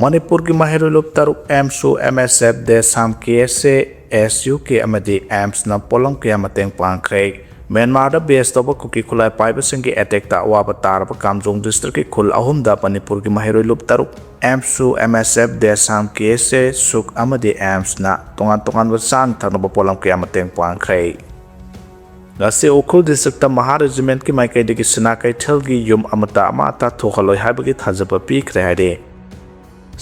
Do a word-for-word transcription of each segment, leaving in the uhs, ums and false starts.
ꯃꯅꯤꯄꯨꯔꯒꯤ ꯃꯍꯩꯔꯣꯏ ꯂꯨꯞ ꯇꯔꯨꯛ ꯑꯦꯝꯁꯨ, ꯑꯦꯝ ꯑꯦꯁ ꯑꯦꯐ, ꯗꯦꯁꯥꯝ ꯀꯦ ꯑꯦꯁ ꯑꯦ, ꯑꯦꯁ ꯌꯨ ꯀꯦ ꯑꯃꯗꯤ ꯑꯦꯝꯁꯅ ꯄꯣꯠꯂꯝ ꯀꯌꯥ ꯃꯇꯦꯡ ꯄꯥꯡꯈ꯭ꯔꯦ꯫ ꯃ꯭ꯌꯥꯟꯃꯥꯔꯗ ꯕꯦꯁ ꯇꯧꯕ ꯀꯨꯀꯤ ꯈꯨꯠꯂꯥꯏ ꯄꯥꯏꯕꯁꯤꯡꯒꯤ ꯑꯦꯇꯦꯛꯇ ꯑꯋꯥꯕ ꯇꯥꯔꯕ ꯀꯥꯝꯖꯣꯡ ꯗꯤꯁꯇ꯭ꯔꯤꯛꯀꯤ ꯈꯨꯜ ꯑꯍꯨꯝꯗ ꯃꯅꯤꯄꯨꯔꯒꯤ ꯃꯍꯩꯔꯣꯏ ꯂꯨꯞ ꯇꯔꯨꯛ ꯑꯦꯝꯁꯨ, ꯑꯦꯝ ꯑꯦꯁ ꯑꯦꯐ, ꯗꯦꯁꯥꯝ ꯀꯦ ꯑꯦꯁ ꯑꯦ, ꯁꯨꯛ ꯑꯃꯗꯤ ꯑꯦꯝꯁꯅ ꯇꯣꯉꯥꯟ ꯇꯣꯉꯥꯟꯕ ꯆꯥꯅ ꯊꯛꯅꯕ ꯄꯣꯠꯂꯝ ꯀꯌꯥ ꯃꯇꯦꯡ ꯄꯥꯡꯈ꯭ꯔꯦ꯫ ꯉꯁꯤ ꯎꯈ꯭ꯔꯨꯜ ꯗꯤꯁꯇ꯭ꯔꯤꯛꯇ ꯃꯍꯥ ꯔꯦꯖꯤꯃꯦꯟꯠꯀꯤ ꯃꯥꯏꯀꯩꯗꯒꯤ ꯁꯤꯅꯥ ꯀꯩꯊꯦꯜꯒꯤ ꯌꯨꯝ ꯑꯃꯠꯇ ꯑꯃ ꯑꯇꯥ ꯊꯣꯛꯍꯜꯂꯣꯏ ꯍꯥꯏꯕꯒꯤ ꯊꯥꯖꯕ ꯄꯤꯈ꯭ꯔꯦ ꯍꯥꯏꯔꯤ꯫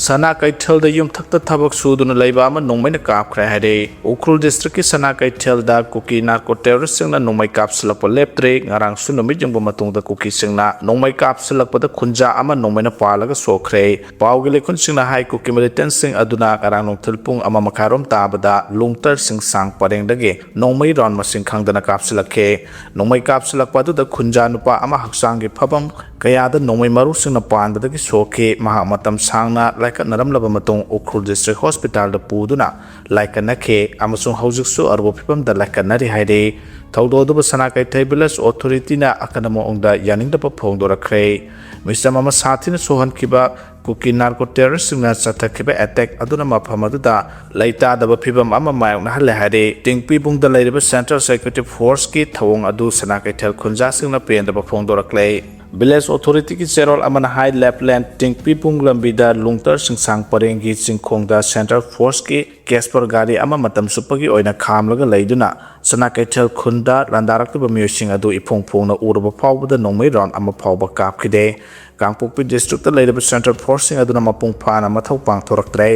ꯁꯅꯥ ꯀꯩꯊꯦꯜꯗ ꯌꯨꯝꯊꯛꯇ ꯊꯕꯛ ꯁꯨꯗꯨꯅ ꯂꯩꯕ ꯑꯃ ꯅꯣꯡꯃꯩꯅ ꯀꯥꯞꯈ꯭ꯔꯦ ꯍꯥꯏꯔꯤ꯫ ꯎꯈ꯭ꯔꯨꯜ ꯗꯤꯁꯇ꯭ꯔꯤꯛꯀꯤ ꯁꯅꯥ ꯀꯩꯊꯦꯜꯗ ꯀꯨꯀꯤ ꯅꯥꯔꯀꯣ ꯇꯦꯔꯣꯔꯤꯁꯁꯤꯡꯅ ꯅꯣꯡꯃꯩ ꯀꯥꯞꯁꯤꯜꯂꯛꯄ ꯂꯦꯞꯇ꯭ꯔꯤ꯫ ꯉꯔꯥꯡꯁꯨ ꯅꯨꯃꯤꯠ ꯌꯨꯡꯕ ꯃꯇꯨꯡꯗ ꯀꯨꯀꯤꯁꯤꯡꯅ ꯅꯣꯡꯃꯩ ꯀꯥꯞꯁꯤꯜꯂꯛꯄꯗ ꯈꯨꯟꯖꯥ ꯑꯃ ꯅꯣꯡꯃꯩꯅ ꯄꯥꯜꯂꯒ ꯁꯣꯛꯈ꯭ꯔꯦ꯫ ꯄꯥꯎꯒꯤ ꯂꯩꯈꯨꯟꯁꯤꯡꯅ ꯍꯥꯏ, ꯀꯨꯀꯤ ꯃꯤꯂꯤꯇꯦꯟꯠꯁꯤꯡ ꯑꯗꯨꯅ ꯉꯔꯥꯡ ꯅꯨꯡꯊꯤꯜ ꯄꯨꯡ ꯑꯃ ꯃꯈꯥꯏꯔꯣꯝ ꯇꯥꯕꯗ ꯂꯨꯡꯇꯔ ꯁꯤꯡꯁꯥꯡ ꯄꯔꯦꯡꯗꯒꯤ ꯅꯣꯡꯃꯩ ꯔꯥꯎꯟ ꯃꯁꯤꯡ ꯈꯪꯗꯅ ꯀꯥꯞꯁꯤꯜꯂꯛꯈꯤ꯫ ꯅꯣꯡꯃꯩ ꯀꯥꯞꯁꯤꯜꯂꯛꯄ ꯑꯗꯨꯗ ꯈꯨꯟꯖꯥ ꯅꯨꯄꯥ ꯑꯃ ꯍꯛꯆꯥꯡꯒꯤ ꯐꯕꯝ ꯀꯌꯥꯗ ꯅꯣꯡꯃꯩ ꯃꯔꯨꯁꯤꯡꯅ ꯄꯥꯟꯕꯗꯒꯤ ꯁꯣꯛꯈꯤ꯫ ꯃꯍꯥꯛ ꯃꯇꯝ ꯁꯥꯡꯅ ꯂꯥꯏꯀꯠꯅꯔꯝꯂꯕ ꯃꯇꯨꯡ ꯎꯈ꯭ꯔꯨꯜ ꯗꯤꯁꯇ꯭ꯔꯤꯛ ꯍꯣꯁꯄꯤꯇꯥꯜꯗ ꯄꯨꯗꯨꯅ ꯂꯥꯏꯀꯠꯅꯈꯤ ꯑꯃꯁꯨꯡ ꯍꯧꯖꯤꯛꯁꯨ ꯑꯔꯨꯕ ꯐꯤꯕꯝꯗ ꯂꯥꯏꯀꯠꯅꯔꯤ ꯍꯥꯏꯔꯤ꯫ ꯊꯧꯗꯣꯛ ꯑꯗꯨꯕꯨ ꯁꯅꯥ ꯀꯩꯊꯦꯜ ꯚꯤꯂꯦꯖ ꯑꯣꯊꯣꯔꯤꯇꯤꯅ ꯑꯀꯟꯕ ꯃꯑꯣꯡꯗ ꯌꯥꯅꯤꯡꯗꯕ ꯐꯣꯡꯗꯣꯔꯛꯈ꯭ꯔꯦ꯫ ꯃꯤꯆꯝ ꯑꯃ ꯁꯥꯊꯤꯅ ꯁꯣꯛꯍꯟꯈꯤꯕ ꯀꯨꯀꯤ ꯅꯥꯔꯀꯣ ꯇꯦꯔꯣꯔꯤꯁꯁꯤꯡꯅ ꯆꯠꯊꯈꯤꯕ ꯑꯦꯇꯦꯛ ꯑꯗꯨꯅ ꯃꯐꯝ ꯑꯗꯨꯗ ꯂꯩꯇꯥꯗꯕ ꯐꯤꯕꯝ ꯑꯃ ꯃꯥꯌꯣꯛꯅꯍꯜꯂꯦ ꯍꯥꯏꯔꯤ꯫ ꯇꯤꯡꯄꯤꯕꯨꯡꯗ ꯂꯩꯔꯤꯕ ꯁꯦꯟꯇ꯭ꯔꯦꯜ ꯁꯦꯀ꯭ꯌꯨꯔꯤꯇꯤ ꯐꯣꯔꯁꯀꯤ ꯊꯧꯑꯣꯡ ꯑꯗꯨ ꯁꯅꯥ ꯀꯩꯊꯦꯜ ꯈꯨꯟꯖꯥꯁꯤꯡꯅ ꯄꯦꯟꯗꯕ ꯐꯣꯡꯗꯣꯔꯛꯂꯦ꯫ ꯚꯤꯂꯦꯖ ꯑꯣꯊꯣꯔꯤꯇꯤꯒꯤ ꯆꯦꯔꯣꯜ ꯑꯃꯅ ꯍꯥꯏ, ꯂꯦꯐꯂꯦꯟ ꯇꯤꯡꯄꯤꯕꯨꯡ ꯂꯝꯕꯤꯗ ꯂꯨꯡꯇꯔ ꯁꯤꯡꯁꯥꯡ ꯄꯔꯦꯡꯒꯤ ꯆꯤꯡꯈꯣꯡꯗ ꯁꯦꯟꯇ꯭ꯔꯦꯜ ꯐꯣꯔꯁꯀꯤ ꯀꯦꯁꯄꯔ ꯒꯥꯔꯤ ꯑꯃ ꯃꯇꯝ ꯆꯨꯞꯄꯒꯤ ꯑꯣꯏꯅ ꯈꯥꯝꯂꯒ ꯂꯩꯗꯨꯅ ꯁꯅꯥ ꯀꯩꯊꯦꯜ ꯈꯨꯟꯗ ꯂꯥꯟꯗꯥꯔꯛꯂꯤꯕ ꯃꯤꯑꯣꯏꯁꯤꯡ ꯑꯗꯨ ꯏꯐꯣꯡ ꯐꯣꯡꯅ ꯎꯔꯕ ꯐꯥꯎꯕꯗ ꯅꯣꯡꯃꯩ ꯔꯥꯎꯟ ꯑꯃ ꯐꯥꯎꯕ ꯀꯥꯞꯈꯤꯗꯦ꯫ ꯀꯥꯡꯄꯣꯛꯄꯤ ꯗꯤꯁꯇ꯭ꯔꯤꯛꯇ ꯂꯩꯔꯤꯕ ꯁꯦꯟꯇ꯭ꯔꯦꯜ ꯐꯣꯔꯁꯁꯤꯡ ꯑꯗꯨꯅ ꯃꯄꯨꯡ ꯐꯥꯅ ꯃꯊꯧ ꯄꯥꯡꯊꯣꯔꯛꯇ꯭ꯔꯦ꯫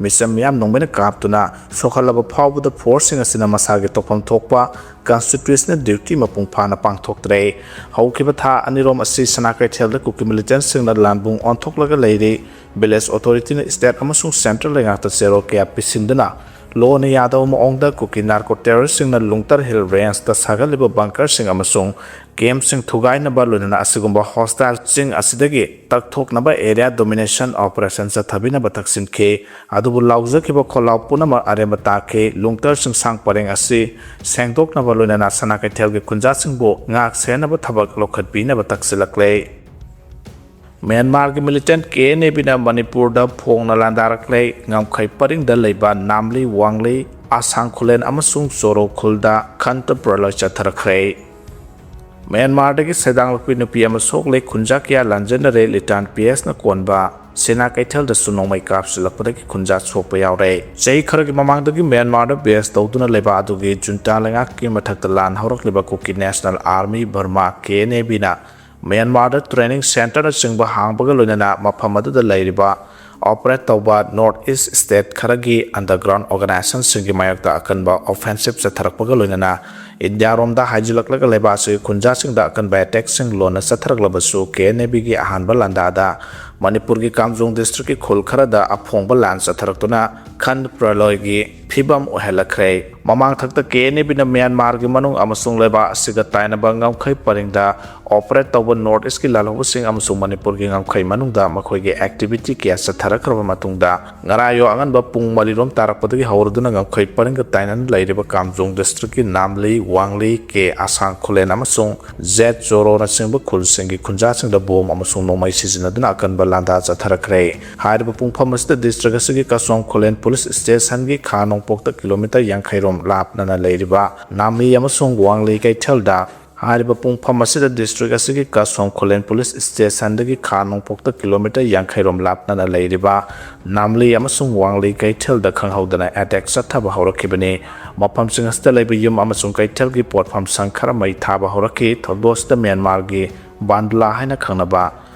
ꯃꯤꯆꯝ ꯃꯤꯌꯥꯝ ꯅꯣꯡꯃꯩꯅ ꯀꯥꯞꯇꯨꯅ ꯁꯣꯛꯍꯜꯂꯕ ꯐꯥꯎꯕꯗ ꯐꯣꯔꯁꯁꯤꯡ ꯑꯁꯤꯅ ꯃꯁꯥꯒꯤ ꯇꯧꯐꯝ ꯊꯣꯛꯄ ꯀꯟꯁꯇꯤꯇ꯭ꯌꯨꯁꯅꯦꯜ ꯗ꯭ꯌꯨꯇꯤ ꯃꯄꯨꯡ ꯐꯥꯅ ꯄꯥꯡꯊꯣꯛꯇ꯭ꯔꯦ꯫ ꯍꯧꯈꯤꯕ ꯊꯥ ꯑꯅꯤꯔꯣꯝ ꯑꯁꯤ ꯁꯅꯥ ꯀꯩꯊꯦꯜꯗ ꯀꯨꯀꯤ ꯃꯤꯂꯤꯇꯦꯟꯠꯁꯤꯡꯅ ꯂꯥꯟꯕꯨꯡ ꯑꯣꯟꯊꯣꯛꯂꯒ ꯂꯩꯔꯤ꯫ ꯚꯤꯂꯦꯖ ꯑꯣꯊꯣꯔꯤꯇꯤꯅ ꯁ꯭ꯇꯦꯠ ꯑꯃꯁꯨꯡ ꯁꯦꯟꯇ꯭ꯔꯦꯜ ꯂꯩꯉꯥꯛꯇ ꯆꯦꯔꯣꯜ ꯀꯌꯥ ꯄꯤꯁꯤꯟꯗꯨꯅ ꯂꯣꯟꯅ ꯌꯥꯗꯕ ꯃꯑꯣꯡꯗ ꯀꯨꯀꯤ ꯅꯥꯔꯀꯣ ꯇꯦꯔꯣꯔꯤꯁꯁꯤꯡꯅ ꯂꯨꯡꯇꯔ ꯍꯤꯜ ꯔꯦꯟꯖꯇ ꯁꯥꯒꯠꯂꯤꯕ ꯕꯪꯀꯔꯁꯤꯡ ꯑꯃꯁꯨꯡ ꯀꯦꯝꯞꯁꯤꯡ ꯊꯨꯒꯥꯏꯅꯕ, ꯂꯣꯏꯅꯅ ꯑꯁꯤꯒꯨꯝꯕ ꯍꯣꯁꯇꯥꯏꯜꯁꯤꯡ ꯑꯁꯤꯗꯒꯤ ꯇꯛꯊꯣꯛꯅꯕ ꯑꯦꯔꯤꯌꯥ ꯗꯣꯃꯤꯅꯦꯁꯟ ꯑꯣꯄꯔꯦꯁꯟ ꯆꯠꯊꯕꯤꯅꯕ ꯇꯛꯁꯤꯟꯈꯤ꯫ ꯑꯗꯨꯕꯨ ꯂꯥꯎꯖꯈꯤꯕ ꯈꯣꯜꯂꯥꯎ ꯄꯨꯝꯅꯃꯛ ꯑꯔꯦꯝꯕ ꯇꯥꯈꯤ꯫ ꯂꯨꯡꯇꯔ ꯁꯤꯡꯁꯥꯡ ꯄꯔꯦꯡ ꯑꯁꯤ ꯁꯦꯡꯗꯣꯛꯅꯕ, ꯂꯣꯏꯅꯅ ꯁꯅꯥ ꯀꯩꯊꯦꯜꯒꯤ ꯈꯨꯟꯖꯥꯁꯤꯡꯕꯨ ꯉꯥꯛ ꯁꯦꯟꯅꯕ ꯊꯕꯛ ꯂꯧꯈꯠꯄꯤꯅꯕ ꯇꯛꯁꯤꯜꯂꯛꯂꯦ꯫ ꯃ꯭ꯌꯥꯟꯃꯥꯔꯒꯤ ꯃꯤꯂꯤꯇꯦꯟ ꯀꯦ ꯑꯦꯟ ꯑꯦ ꯕꯤꯅ ꯃꯅꯤꯄꯨꯔꯗ ꯐꯣꯡꯅ ꯂꯥꯟꯗꯥꯔꯛꯂꯦ꯫ ꯉꯝꯈꯩ ꯄꯔꯤꯡꯗ ꯂꯩꯕ ꯅꯥꯝꯂꯤ, ꯋꯥꯡꯂꯤ, ꯑꯁꯥꯡ ꯈꯨꯂꯦꯟ ꯑꯃꯁꯨꯡ ꯆꯣꯔꯣ ꯈꯨꯜꯗ ꯈꯟꯇ ꯄ꯭ꯔꯂꯣꯏ ꯆꯠꯊꯔꯛꯈ꯭ꯔꯦ꯫ ꯃ꯭ꯌꯥꯟꯃꯥꯔꯗꯒꯤ ꯁꯩꯗꯥꯡꯂꯛꯄꯤ ꯅꯨꯄꯤ ꯑꯃ ꯁꯣꯛꯂꯦ꯫ ꯈꯨꯟꯖꯥ ꯀꯌꯥ ꯂꯥꯟꯖꯦꯟꯅꯔꯦ꯫ ꯂꯤꯇꯥꯟ ꯄꯤ ꯑꯦꯁꯅ ꯀꯣꯟꯕ ꯁꯤꯅꯥ ꯀꯩꯊꯦꯜꯗꯁꯨ ꯅꯣꯡꯃꯩ ꯀꯥꯞꯁꯤꯜꯂꯛꯄꯗꯒꯤ ꯈꯨꯟꯖꯥ ꯁꯣꯛꯄ ꯌꯥꯎꯔꯦ꯫ ꯆꯍꯤ ꯈꯔꯒꯤ ꯃꯃꯥꯡꯗꯒꯤ ꯃ꯭ꯌꯥꯟꯃꯥꯔꯗ ꯕꯦꯁ ꯇꯧꯗꯨꯅ ꯂꯩꯕ ꯑꯗꯨꯒꯤ ꯖꯨꯟꯇꯥ ꯂꯩꯉꯥꯛꯀꯤ ꯃꯊꯛꯇ ꯂꯥꯟ ꯍꯧꯔꯛꯂꯤꯕ Kuki national army, Burma, K N A ꯕꯤꯅ ꯃ꯭ꯌꯥꯟꯃꯥꯔꯗ ꯇ꯭ꯔꯦꯅꯤꯡ ꯁꯦꯟꯇꯔꯅꯆꯤꯡꯕ ꯍꯥꯡꯕꯒ ꯂꯣꯏꯅꯅ ꯃꯐꯝ ꯑꯗꯨꯗ ꯂꯩꯔꯤꯕ ꯑꯣꯄꯔꯦꯠ ꯇꯧꯕ ꯅꯣꯔꯠ ꯏꯁ ꯁ꯭ꯇꯦꯠ ꯈꯔꯒꯤ ꯑꯟꯗꯔꯒ꯭ꯔꯥꯎꯟ ꯑꯣꯔꯒꯅꯥꯏꯖꯦꯁꯟꯁꯤꯡꯒꯤ ꯃꯥꯌꯣꯛꯇ ꯑꯀꯟꯕ ꯑꯣꯐꯦꯟꯁꯤꯞ ꯆꯠꯊꯔꯛꯄꯒ ꯂꯣꯏꯅꯅ ꯏꯟꯗꯤꯌꯥꯔꯣꯝꯗ ꯍꯥꯏꯖꯤꯜꯂꯛꯂꯒ ꯂꯩꯕꯥꯛ ꯑꯁꯤꯒꯤ ꯈꯨꯟꯖꯥꯁꯤꯡꯗ ꯑꯀꯟꯕ ꯑꯦꯇꯦꯛꯁꯤꯡ ꯂꯣꯟꯅ ꯆꯠꯊꯔꯛꯂꯕꯁꯨ, ꯀꯦ ꯑꯦꯟ ꯑꯦ ꯕꯤꯒꯤ ꯑꯍꯥꯟꯕ ꯂꯥꯟꯗꯥꯗ ꯃꯅꯤꯄꯨꯔꯒꯤ ꯀꯥꯝꯖꯣꯡ ꯗꯤꯁꯇ꯭ꯔꯤꯛꯀꯤ ꯈꯨꯜ ꯈꯔꯗ ꯑꯐꯣꯡꯕ ꯂꯥꯟ ꯆꯠꯊꯔꯛꯇꯨꯅ ꯈꯟ ꯄ꯭ꯔꯂꯣꯏꯒꯤ ꯐꯤꯕꯝ ꯑꯣꯏꯍꯜꯂꯛꯈ꯭ꯔꯦ꯫ ꯃꯃꯥꯡꯊꯛꯇ ꯀꯦ ꯑꯦꯟ ꯑꯦ ꯕꯤꯅ ꯃ꯭ꯌꯥꯟꯃꯥꯔꯒꯤ ꯃꯅꯨꯡ ꯑꯃꯁꯨꯡ ꯂꯩꯕꯥꯛ ꯑꯁꯤꯒ ꯇꯥꯏꯅꯕ ꯉꯝꯈꯩ ꯄꯔꯤꯡꯗ ꯑꯣꯄꯔꯦꯠ ꯇꯧꯕ ꯅꯣꯔꯠ ꯏꯁꯀꯤ ꯂꯥꯜꯍꯧꯕꯁꯤꯡ ꯑꯃꯁꯨꯡ ꯃꯅꯤꯄꯨꯔꯒꯤ ꯉꯝꯈꯩ ꯃꯅꯨꯡꯗ ꯃꯈꯣꯏꯒꯤ ꯑꯦꯛꯇꯤꯚꯤꯇꯤ ꯀꯌꯥ ꯆꯠꯊꯔꯛꯈ꯭ꯔꯕ ꯃꯇꯨꯡꯗ, ꯉꯔꯥꯌꯣ ꯑꯉꯟꯕ ꯄꯨꯡ ꯃꯔꯤꯔꯣꯝ ꯇꯥꯔꯛꯄꯗꯒꯤ ꯍꯧꯔꯗꯨꯅ ꯉꯝꯈꯩ ꯄꯔꯤꯡꯒ ꯇꯥꯏꯅꯅ ꯂꯩꯔꯤꯕ ꯀꯥꯝꯖꯣꯡ ꯗꯤꯁꯇ꯭ꯔꯤꯛꯀꯤ ꯅꯥꯝꯂꯤ, ꯋꯥꯡꯂꯤ, ꯀꯦ ꯑꯁꯥꯡ ꯈꯨꯂꯦꯟ ꯑꯃꯁꯨꯡ ꯖꯦꯠ ꯆꯣꯔꯣꯅꯆꯤꯡꯕ ꯈꯨꯜꯁꯤꯡꯒꯤ ꯈꯨꯟꯖꯥꯁꯤꯡꯗ ꯕꯣꯝ ꯑꯃꯁꯨꯡ ꯅꯣꯡꯃꯩ ꯁꯤꯖꯤꯟꯅꯗꯨꯅ ꯑꯀꯟꯕ ꯂꯥꯟꯗꯥ ꯆꯠꯊꯔꯛꯈ꯭ꯔꯦ꯫ ꯍꯥꯏꯔꯤꯕ ꯄꯨꯡꯐꯝ ꯑꯁꯤꯗ ꯗꯤꯁꯇ꯭ꯔꯤꯛ ꯑꯁꯤꯒꯤ ꯀꯁꯣꯡ ꯈꯨꯂꯦꯟ ꯄꯨꯂꯤꯁ ꯁ꯭ꯇꯦꯁꯟꯒꯤ ꯈꯥ ꯅꯣꯡꯄꯣꯛꯇ ꯀꯤꯂꯣꯃꯤꯇꯔ ꯌꯥꯡꯈꯩ ꯔꯣꯝ ꯂꯥꯞꯅꯅ ꯂꯩꯔꯤꯕ ꯅꯥꯝꯂꯤ ꯑꯃꯁꯨꯡ ꯋꯥꯡꯂꯤ ꯀꯩꯊꯦꯜꯗ ꯍꯥꯏꯔꯤꯕ ꯄꯨꯡꯐꯝ ꯑꯁꯤꯗ ꯗꯤꯁꯇ꯭ꯔꯤꯛ ꯑꯁꯤꯒꯤ ꯀꯁꯣꯡ ꯈꯨꯂꯦꯟ ꯄꯨꯂꯤꯁ ꯁ꯭ꯇꯦꯁꯟꯗꯒꯤ ꯈꯥ ꯅꯣꯡꯄꯣꯛꯇ ꯀꯤꯂꯣꯃꯤꯇꯔ ꯌꯥꯡꯈꯩ ꯔꯣꯝ ꯂꯥꯞꯅꯅ ꯂꯩꯔꯤꯕ ꯅꯥꯝꯂꯤ ꯑꯃꯁꯨꯡ ꯋꯥꯡꯂꯤ ꯀꯩꯊꯦꯜꯗ ꯈꯪꯍꯧꯗꯅ ꯑꯦꯇꯦꯛ ꯆꯠꯊꯕ ꯍꯧꯔꯛꯈꯤꯕꯅꯤ꯫ ꯃꯐꯝꯁꯤꯡ ꯑꯁꯤꯗ ꯂꯩꯕ ꯌꯨꯝ ꯑꯃꯁꯨꯡ ꯀꯩꯊꯦꯜꯒꯤ ꯄꯣꯠꯐꯝ ꯁꯪ ꯈꯔ ꯃꯩ ꯊꯥꯕ ꯍꯧꯔꯛꯈꯤ꯫ ꯊꯧꯗꯣꯛ ꯑꯁꯤꯗ ꯃ꯭ꯌꯥꯟꯃꯥꯔꯒꯤ ꯕꯥꯟꯗꯨꯂꯥ ꯍꯥꯏꯅ ꯈꯪꯅꯕ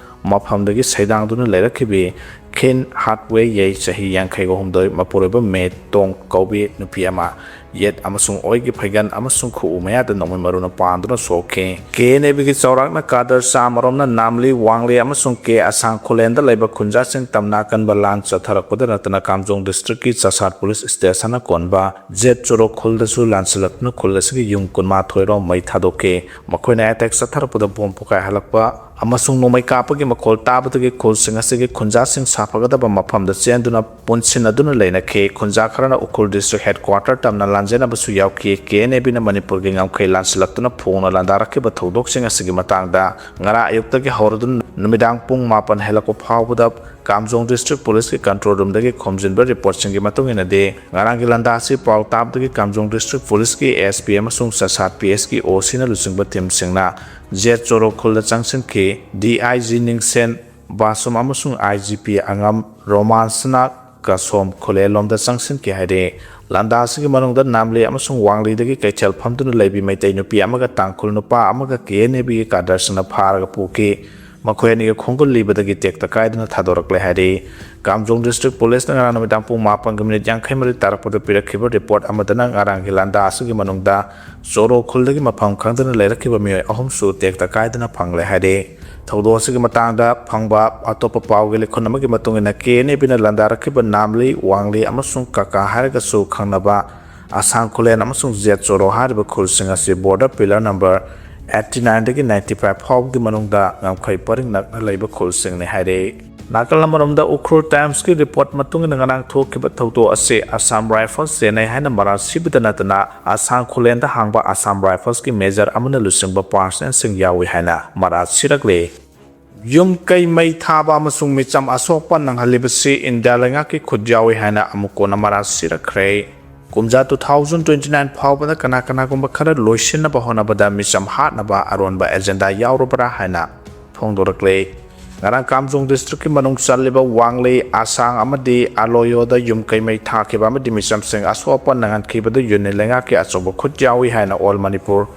ꯃꯐꯝꯗꯒꯤ ꯁꯩꯗꯥꯡꯗꯨꯅ ꯂꯩꯔꯛꯈꯤꯕꯤ ꯈꯤꯟ ꯍꯥꯠꯋꯦ ꯌꯩ, ꯆꯍꯤ ꯌꯥꯡꯈꯩꯒ ꯍꯨꯝꯗꯣꯏ, ꯃꯄꯨꯔꯣꯏꯕ ꯃꯦ ꯇꯣꯡ ꯀꯧꯕꯤ ꯅꯨꯄꯤ ꯑꯃ, ꯌꯦꯠ ꯑꯃꯁꯨꯡ ꯑꯣꯏꯒꯤ ꯐꯩꯒꯟ ꯑꯃꯁꯨꯡ ꯈꯨꯎ ꯃꯌꯥꯗ ꯅꯣꯡꯃꯩ ꯃꯔꯨꯅ ꯄꯥꯟꯗꯨꯅ ꯁꯣꯛꯈꯤ꯫ ꯀꯦ ꯑꯦꯟ ꯑꯦ ꯕꯤꯒꯤ ꯆꯥꯎꯔꯥꯛꯅ ꯀꯥꯗꯔ ꯆꯥꯃꯔꯣꯝꯅ ꯅꯥꯝꯂꯤ, ꯋꯥꯡꯂꯤ ꯑꯃꯁꯨꯡ ꯀꯦ ꯑꯁꯥꯡ ꯈꯨꯂꯦꯟꯗ ꯂꯩꯕ ꯈꯨꯟꯖꯥꯁꯤꯡ ꯇꯝꯅ ꯑꯀꯟꯕ ꯂꯥꯟ ꯆꯠꯊꯔꯛꯄꯗ ꯅꯠꯇꯅ ꯀꯥꯝꯖꯣꯡ ꯗꯤꯁꯇ꯭ꯔꯤꯛꯀꯤ ꯆꯁꯥꯠ ꯄꯨꯂꯤꯁ ꯁ꯭ꯇꯦꯁꯟꯅ ꯀꯣꯟꯕ ꯖꯦꯠ ꯆꯣꯔꯣ ꯈꯨꯜꯗꯁꯨ ꯂꯥꯟꯁꯤꯜꯂꯛꯇꯨꯅ ꯈꯨꯜ ꯑꯁꯤꯒꯤ ꯌꯨꯝ ꯀꯨꯟꯃꯥꯊꯣꯏ ꯔꯣꯝ ꯃꯩ ꯊꯥꯗꯣꯛꯈꯤ꯫ ꯃꯈꯣꯏꯅ ꯑꯦꯇꯦꯛ ꯆꯠꯊꯔꯛꯄꯗ ꯕꯣꯝ ꯄꯣꯈꯥꯏꯍꯜꯂꯛꯄ ꯑꯃꯁꯨꯡ ꯅꯣꯡꯃꯩ ꯀꯥꯞꯄꯒꯤ ꯃꯈꯣꯜ ꯇꯥꯕꯗꯒꯤ ꯈꯨꯜꯁꯤꯡ ꯑꯁꯤꯒꯤ ꯈꯨꯟꯖꯥꯁꯤꯡ ꯁꯥ ꯐꯒꯗꯕ ꯃꯐꯝꯗ ꯆꯦꯟꯗꯨꯅ ꯄꯨꯟꯁꯤꯟꯅꯗꯨꯅ ꯂꯩꯅꯈꯤ꯫ ꯈꯨꯟꯖꯥ ꯈꯔꯅ ꯎꯈ꯭ꯔꯨꯜ district headquarter ꯇꯝꯅ ꯂꯥꯟꯖꯦꯟꯅꯕꯁꯨ ꯌꯥꯎꯈꯤ꯫ ꯀꯦ ꯑꯦꯟ ꯑꯦ ꯕꯤꯅ ꯃꯅꯤꯄꯨꯔꯒꯤ ꯉꯝꯈꯩ ꯂꯥꯟꯁꯤꯜꯂꯛꯇꯨꯅ ꯐꯣꯡꯅ ꯂꯥꯟꯗꯥꯔꯛꯈꯤꯕ ꯊꯧꯗꯣꯛꯁꯤꯡ ꯑꯁꯤꯒꯤ ꯃꯇꯥꯡꯗ ꯉꯔꯥꯡ ꯑꯌꯨꯛꯇꯒꯤ ꯍꯧꯔꯗꯨꯅ ꯅꯨꯃꯤꯗꯥꯡ ꯄꯨꯡ ꯃꯥꯄꯟ ꯍꯦꯜꯂꯛꯄ ꯐꯥꯎꯕꯗ ꯀꯥꯝꯖꯣꯡ district policeꯀꯤ control roomꯗꯒꯤ ꯈꯣꯝꯖꯤꯟꯕ reportꯁꯤꯡꯒꯤ ꯃꯇꯨꯡ ꯏꯟꯅꯗꯤ, ꯉꯔꯥꯡꯒꯤ ꯂꯥꯟꯗꯥ ꯑꯁꯤ ꯄꯥꯎ ꯇꯥꯕꯗꯒꯤ ꯀꯥꯝꯖꯣꯡ district policeꯀꯤ ꯑꯦꯁ ꯄꯤ ꯑꯃꯁꯨꯡ ꯆꯁꯥꯠ ꯄꯤ ꯑꯦꯁꯀꯤ ꯑꯣ ꯁꯤꯅ ꯂꯨꯆꯤꯡꯕ teamꯁꯤꯡꯅ ꯖꯦꯠ ꯆꯣꯔꯣ ꯈꯨꯜꯗ ꯆꯪꯁꯤꯟꯈꯤ꯫ ꯗꯤ ꯑꯥꯏ ꯖꯤ ꯅꯤꯡꯁꯦꯟ ꯕꯥꯁꯨꯝ ꯑꯃꯁꯨꯡ ꯑꯥꯏ ꯖꯤ ꯄꯤ ꯑꯉꯝ ꯔꯣꯃꯥꯟꯁꯅ ꯀꯁꯣꯝ ꯈꯨꯂꯦꯟꯂꯣꯝꯗ ꯆꯪꯁꯤꯟꯈꯤ ꯍꯥꯏꯔꯤ꯫ ꯂꯥꯟꯗꯥ ꯑꯁꯤꯒꯤ ꯃꯅꯨꯡꯗ ꯅꯥꯝꯂꯤ ꯑꯃꯁꯨꯡ ꯋꯥꯡꯂꯤꯗꯒꯤ ꯀꯩꯊꯦꯜ ꯐꯝꯗꯨꯅ ꯂꯩꯕꯤ ꯃꯩꯇꯩ ꯅꯨꯄꯤ ꯑꯃꯒ ꯇꯥꯡꯈꯨꯜ ꯅꯨꯄꯥ ꯑꯃꯒ ꯀꯦ ꯑꯦꯟ ꯑꯦ ꯕꯤꯒꯤ cadreꯁꯤꯡꯅ ꯐꯥꯔꯒ ꯄꯨꯈꯤ꯫ ꯃꯈꯣꯏ ꯑꯅꯤꯒꯤ ꯈꯣꯡꯒꯨꯜ ꯂꯤꯕꯗꯒꯤ ꯇꯦꯛꯇ ꯀꯥꯏꯗꯅ ꯊꯥꯗꯣꯔꯛꯂꯦ ꯍꯥꯏꯔꯤ꯫ ꯀꯥꯝꯖꯣꯡ district policeꯅ ꯉꯔꯥꯡ ꯅꯨꯃꯤꯗꯥꯡ ꯄꯨꯡ ꯃꯥꯄꯟꯒꯤ minute ꯌꯥꯡꯈꯩ ꯃꯔꯤ ꯇꯥꯔꯛꯄꯗ ꯄꯤꯔꯛꯈꯤꯕ report ꯑꯃꯗꯅ ꯉꯔꯥꯡꯒꯤ ꯂꯥꯟꯗꯥ ꯑꯁꯤꯒꯤ ꯃꯅꯨꯡꯗ ꯆꯣꯔꯣ ꯈꯨꯜꯗꯒꯤ ꯃꯐꯝ ꯈꯪꯗꯅ ꯂꯩꯔꯛꯈꯤꯕ ꯃꯤꯑꯣꯏ ꯑꯍꯨꯝꯁꯨ ꯇꯦꯛꯇ ꯀꯥꯏꯗꯅ ꯐꯪꯂꯦ ꯍꯥꯏꯔꯤ꯫ ꯊꯧꯗꯣꯛ ꯑꯁꯤꯒꯤ ꯃꯇꯥꯡꯗ ꯐꯪꯕ ꯑꯇꯣꯞꯄ ꯄꯥꯎꯒꯤ ꯂꯤꯈꯨꯟ ꯑꯃꯒꯤ ꯃꯇꯨꯡ ꯏꯟꯅ, ꯀꯦ ꯑꯦꯟ ꯑꯦ ꯕꯤꯅ ꯂꯥꯟꯗꯥꯔꯛꯈꯤꯕ ꯅꯥꯝꯂꯤ, ꯋꯥꯡꯂꯤ ꯑꯃꯁꯨꯡ ꯀꯀꯥ ꯍꯥꯏꯔꯒꯁꯨ ꯈꯪꯅꯕ ꯑꯁꯥꯡ ꯈꯨꯂꯦꯟ ꯑꯃꯁꯨꯡ ꯖꯦꯠ ꯆꯣꯔꯣ ꯍꯥꯏꯔꯤꯕ ꯈꯨꯜꯁꯤꯡ ꯑꯁꯤ border pillar number eighty nineꯗꯒꯤ ninety five ꯐꯥꯎꯕꯒꯤ ꯃꯅꯨꯡꯗ ꯉꯝꯈꯩ ꯄꯔꯤꯡ ꯅꯛꯅ ꯂꯩꯕ ꯈꯨꯜꯁꯤꯡꯅꯤ ꯍꯥꯏꯔꯤ꯫ ꯅꯥꯀꯜ ꯑꯃꯔꯣꯝꯗ ꯎꯈ꯭ꯔꯨꯜ Timesꯀꯤ report ꯃꯇꯨꯡ ꯏꯟꯅ ꯉꯔꯥꯡ ꯊꯣꯛꯈꯤꯕ ꯊꯧꯗꯣꯛ ꯑꯁꯤ Assam Rifles ꯆꯦꯟꯅꯩ ꯍꯥꯏꯅ ꯃꯔꯥꯜ ꯁꯤꯕꯗ ꯅꯠꯇꯅ, ꯑꯁꯥꯡ ꯈꯨꯂꯦꯟꯗ ꯍꯥꯡꯕ Assam Riflesꯀꯤ major ꯑꯃꯅ ꯂꯨꯆꯤꯡꯕ personnelꯁꯤꯡ ꯌꯥꯎꯏ ꯍꯥꯏꯅ ꯃꯔꯥꯜ ꯁꯤꯔꯛꯂꯤ꯫ ꯌꯨꯝ ꯀꯩ ꯃꯩ ꯊꯥꯕ ꯑꯃꯁꯨꯡ ꯃꯤꯆꯝ ꯑꯁꯣꯛꯄ ꯅꯪꯍꯜꯂꯤꯕꯁꯤ ꯏꯟꯗꯤꯌꯥ ꯂꯩꯉꯥꯛꯀꯤ ꯈꯨꯠ ꯌꯥꯎꯏ ꯍꯥꯏꯅ ꯑꯃꯨꯛ ꯀꯣꯟꯅ ꯃꯔꯥꯜ ꯁꯤꯔꯛꯈ꯭ꯔꯦ꯫ ꯀꯨꯝꯖꯥ two thousand twenty nine ꯐꯥꯎꯕꯗ ꯀꯅꯥ ꯀꯅꯥꯒꯨꯝꯕ ꯈꯔ ꯂꯣꯏꯁꯤꯟꯅꯕ ꯍꯣꯠꯅꯕꯗ ꯃꯤꯆꯝ ꯍꯥꯠꯅꯕ ꯑꯔꯣꯟꯕ agenda ꯌꯥꯎꯔꯕ꯭ꯔꯥ ꯍꯥꯏꯅ ꯐꯣꯡꯗꯣꯔꯛꯂꯦ꯫ ꯉꯔꯥꯡ ꯀꯥꯝꯖꯣꯡ districtꯀꯤ ꯃꯅꯨꯡ ꯆꯜꯂꯤꯕ ꯋꯥꯡꯂꯤ, ꯑꯁꯥꯡ ꯑꯃꯗꯤ ꯑꯂꯣꯌꯣꯗ ꯌꯨꯝ ꯀꯩ ꯃꯩ ꯊꯥꯈꯤꯕ ꯑꯃꯗꯤ ꯃꯤꯆꯝꯁꯤꯡ ꯑꯁꯣꯛ ꯑꯄꯟ ꯅꯪꯍꯟꯈꯤꯕꯗ union ꯂꯩꯉꯥꯛꯀꯤ ꯑꯆꯧꯕ ꯈꯨꯠ ꯌꯥꯎꯏ ꯍꯥꯏꯅ All Manipur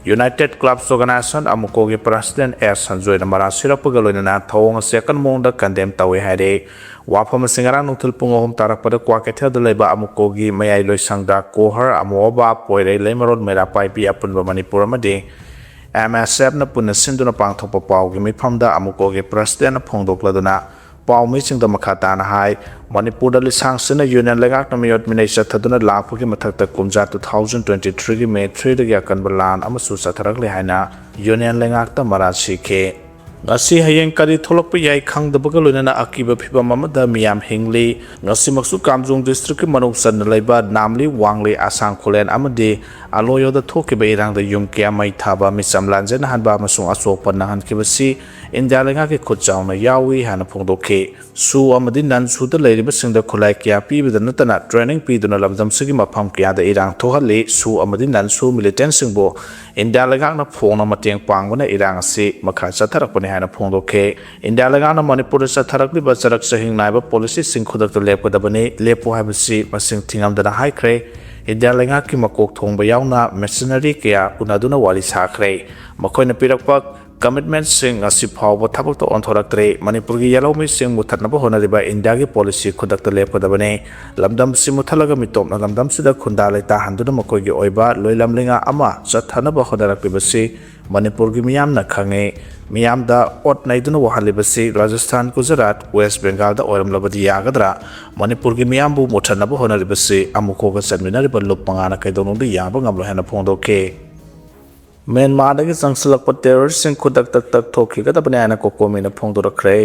United Clubs Organisation, ꯑꯃꯨꯀꯣꯒꯤ president ꯑꯦꯁ ꯁꯟꯖꯣꯏꯅ ꯃꯔꯥꯜ ꯁꯤꯔꯛꯄꯒ ꯂꯣꯏꯅꯅ ꯊꯧꯑꯣꯡ ꯑꯁꯤ ꯑꯀꯟꯕ ꯃꯑꯣꯡꯗ condemn ꯇꯧꯏ ꯍꯥꯏꯔꯦ꯫ ꯋꯥꯐꯝ ꯑꯁꯤ ꯉꯔꯥꯡ ꯅꯨꯡꯊꯤꯜ ꯄꯨꯡ ꯑꯍꯨꯝ ꯇꯥꯔꯛꯄꯗ ꯀ꯭ꯋꯥꯀꯩꯊꯦꯜꯗ ꯂꯩꯕ ꯑꯃꯨꯀꯣꯒꯤ ꯃꯌꯥꯏ ꯂꯣꯏꯁꯪꯗ ꯀꯣꯍꯔ, ꯑꯃꯣꯕꯥ, ꯄꯣꯏꯔꯩ, ꯂꯩꯃꯔꯣꯜ, ꯃꯩꯔꯥ ꯄꯥꯏꯕꯤ, ꯑꯄꯨꯟꯕ ꯃꯅꯤꯄꯨꯔ ꯑꯃꯗꯤ ꯑꯦꯝ ꯑꯦꯁ ꯑꯦꯐꯅ ꯄꯨꯟꯅ ꯁꯤꯟꯗꯨꯅ ꯄꯥꯡꯊꯣꯛꯄ ꯄꯥꯎꯒꯤ ꯃꯤꯐꯝꯗ ꯑꯃꯨꯀꯣꯒꯤ presidentꯅ ꯐꯣꯡꯗꯣꯛꯂꯗꯨꯅ ꯄꯥꯎꯃꯤꯁꯤꯡꯗ ꯃꯈꯥ ꯇꯥꯅ ꯍꯥꯏ, ꯃꯅꯤꯄꯨꯔꯗ ꯂꯤꯁꯥꯡ ꯁꯤꯠꯅ union ꯂꯩꯉꯥꯛꯅ ꯃꯤꯑꯣꯠ ꯃꯤꯅꯩ ꯆꯠꯊꯗꯨꯅ ꯂꯥꯛꯄꯒꯤ ꯃꯊꯛꯇ ꯀꯨꯝꯖꯥ two thousand twenty threeꯒꯤ May threeꯗꯒꯤ ꯑꯀꯟꯕ ꯂꯥꯟ ꯑꯃꯁꯨ ꯆꯠꯊꯔꯛꯂꯦ ꯍꯥꯏꯅ union ꯂꯩꯉꯥꯛꯇ ꯃꯔꯥꯜ ꯁꯤꯈꯤ꯫ ꯉꯁꯤ ꯍꯌꯦꯡ ꯀꯔꯤ ꯊꯣꯛꯂꯛꯄ ꯌꯥꯏ ꯈꯪꯗꯕꯒ ꯂꯣꯏꯅꯅ ꯑꯀꯤꯕ ꯐꯤꯕꯝ ꯑꯃꯗ ꯃꯤꯌꯥꯝ ꯍꯤꯡꯂꯤ꯫ ꯉꯁꯤꯃꯛꯁꯨ ꯀꯥꯝꯖꯣꯡ ꯗꯤꯁꯇ꯭ꯔꯤꯛꯀꯤ ꯃꯅꯨꯡ ꯆꯟꯅ ꯂꯩꯕ ꯅꯥꯝꯂꯤ, ꯋꯥꯡꯂꯤ, ꯑꯁꯥꯡ ꯈꯨꯂꯦꯟ ꯑꯃꯗꯤ ꯑꯂꯣꯌꯣꯗ ꯊꯣꯛꯈꯤꯕ ꯏꯔꯥꯡꯗ ꯌꯨꯝ ꯀꯌꯥ ꯃꯩ ꯊꯥꯕ, ꯃꯤꯆꯝ ꯂꯥꯟꯖꯦꯟꯅꯍꯟꯕ ꯑꯃꯁꯨꯡ ꯑꯁꯣꯛꯄ ꯅꯪꯍꯟꯈꯤꯕꯁꯤ ꯏꯟꯗꯤꯌꯥ ꯂꯩꯉꯥꯛꯀꯤ ꯈꯨꯠ ꯆꯥꯎꯅ ꯌꯥꯎꯏ ꯍꯥꯏꯅ ꯐꯣꯡꯗꯣꯛꯈꯤ꯫ ꯁꯨ ꯑꯃꯗꯤ ꯅꯟ ꯁꯨꯗ ꯂꯩꯔꯤꯕꯁꯤꯡꯗ ꯈꯨꯠꯂꯥꯏ ꯀꯌꯥ ꯄꯤꯕꯗ ꯅꯠꯇꯅ training ꯄꯤꯗꯨꯅ ꯂꯝꯗꯝꯁꯤꯒꯤ ꯃꯐꯝ ꯀꯌꯥꯗ ꯏꯔꯥꯡ ꯊꯣꯛꯍꯜꯂꯤ꯫ ꯁꯨ ꯑꯃꯗꯤ ꯅꯟ ꯁꯨ militantꯁꯤꯡꯕꯨ ꯏꯟꯗꯤꯌꯥ ꯂꯩꯉꯥꯛꯅ ꯐꯣꯡꯅ ꯃꯇꯦꯡ ꯄꯥꯡꯕꯅ ꯏꯔꯥꯡ ꯑꯁꯤ ꯃꯈꯥ ꯆꯠꯊꯔꯛꯄꯅꯤ ꯍꯥꯏꯅ ꯐꯣꯡꯗꯣꯛꯈꯤ꯫ ꯏꯟꯗꯤꯌꯥ ꯂꯩꯉꯥꯛꯅ ꯃꯅꯤꯄꯨꯔꯗ ꯆꯠꯊꯔꯛꯂꯤꯕ ꯆꯔꯛ ꯆꯍꯤꯡ ꯅꯥꯏꯕ policyꯁꯤꯡ ꯈꯨꯗꯛꯇ ꯂꯦꯞꯀꯗꯕꯅꯤ, ꯂꯦꯞꯄꯨ ꯍꯥꯏꯕꯁꯤ ꯃꯁꯤꯡ ꯊꯤꯉꯝꯗꯅ ꯍꯥꯏꯈ꯭ꯔꯦ꯫ ꯏꯟꯗꯤꯌꯥ ꯂꯩꯉꯥꯛꯀꯤ ꯃꯀꯣꯛ ꯊꯣꯡꯕ ꯌꯥꯎꯅ missionary ꯀꯌꯥ ꯎꯅꯗꯨꯅ ꯋꯥꯔꯤ ꯁꯥꯈ꯭ꯔꯦ꯫ ꯃꯈꯣꯏꯅ ꯄꯤꯔꯛꯄ commitmentꯁꯤꯡ ꯉꯁꯤ ꯐꯥꯎꯕ ꯊꯕꯛꯇ ꯑꯣꯟꯊꯣꯔꯛꯇ꯭ꯔꯦ꯫ ꯃꯅꯤꯄꯨꯔꯒꯤ ꯌꯦꯜꯍꯧꯃꯤꯁꯤꯡ ꯃꯨꯊꯠꯅꯕ ꯍꯣꯠꯅꯔꯤꯕ ꯏꯟꯗꯤꯌꯥꯒꯤ policy ꯈꯨꯗꯛꯇ ꯂꯦꯞꯀꯗꯕꯅꯤ꯫ ꯂꯝꯗꯝꯁꯤ ꯃꯨꯊꯠꯂꯒ ꯃꯤꯇꯣꯞꯅ ꯂꯝꯗꯝꯁꯤꯗ ꯈꯨꯟꯗꯥ ꯂꯩꯇꯥꯍꯟꯗꯨꯅ ꯃꯈꯣꯏꯒꯤ ꯑꯣꯏꯕ ꯂꯣꯏꯂꯝ ꯂꯩꯉꯥꯛ ꯑꯃ ꯆꯠꯊꯅꯕ ꯍꯣꯠꯅꯔꯛꯂꯤꯕꯁꯤ ꯃꯅꯤꯄꯨꯔꯒꯤ ꯃꯤꯌꯥꯝꯅ ꯈꯪꯉꯤ꯫ ꯃꯤꯌꯥꯝꯗ ꯑꯣꯠ ꯅꯩꯗꯨꯅ ꯋꯥꯍꯜꯂꯤꯕꯁꯤ ꯔꯥꯖꯁꯊꯥꯟ, ꯒꯨꯖꯔꯥꯠ, ꯋꯦꯁ ꯕꯦꯡꯒꯥꯜꯗ ꯑꯣꯏꯔꯝꯂꯕꯗꯤ ꯌꯥꯒꯗ꯭ꯔꯥ? ꯃꯅꯤꯄꯨꯔꯒꯤ ꯃꯤꯌꯥꯝꯕꯨ ꯃꯨꯠꯊꯠꯅꯕ ꯍꯣꯠꯅꯔꯤꯕꯁꯤ ꯑꯃꯨꯈꯣꯒ ꯆꯟꯃꯤꯟꯅꯔꯤꯕ ꯂꯨꯞ ꯃꯉꯥꯅ ꯀꯩꯗꯧꯅꯨꯡꯗ ꯌꯥꯕ ꯉꯝꯂꯣꯏ ꯍꯥꯏꯅ ꯐꯣꯡꯗꯣꯛꯈꯤ꯫ ꯃ꯭ꯌꯥꯟꯃꯥꯔꯗꯒꯤ ꯆꯪꯁꯤꯜꯂꯛꯄ terroristꯁꯤꯡ ꯈꯨꯗꯛꯇ ꯇꯛꯊꯣꯛꯈꯤꯒꯗꯕꯅꯤ ꯍꯥꯏꯅ ꯀꯣꯀꯣꯃꯤꯅ ꯐꯣꯡꯗꯣꯔꯛꯈ꯭ꯔꯦ꯫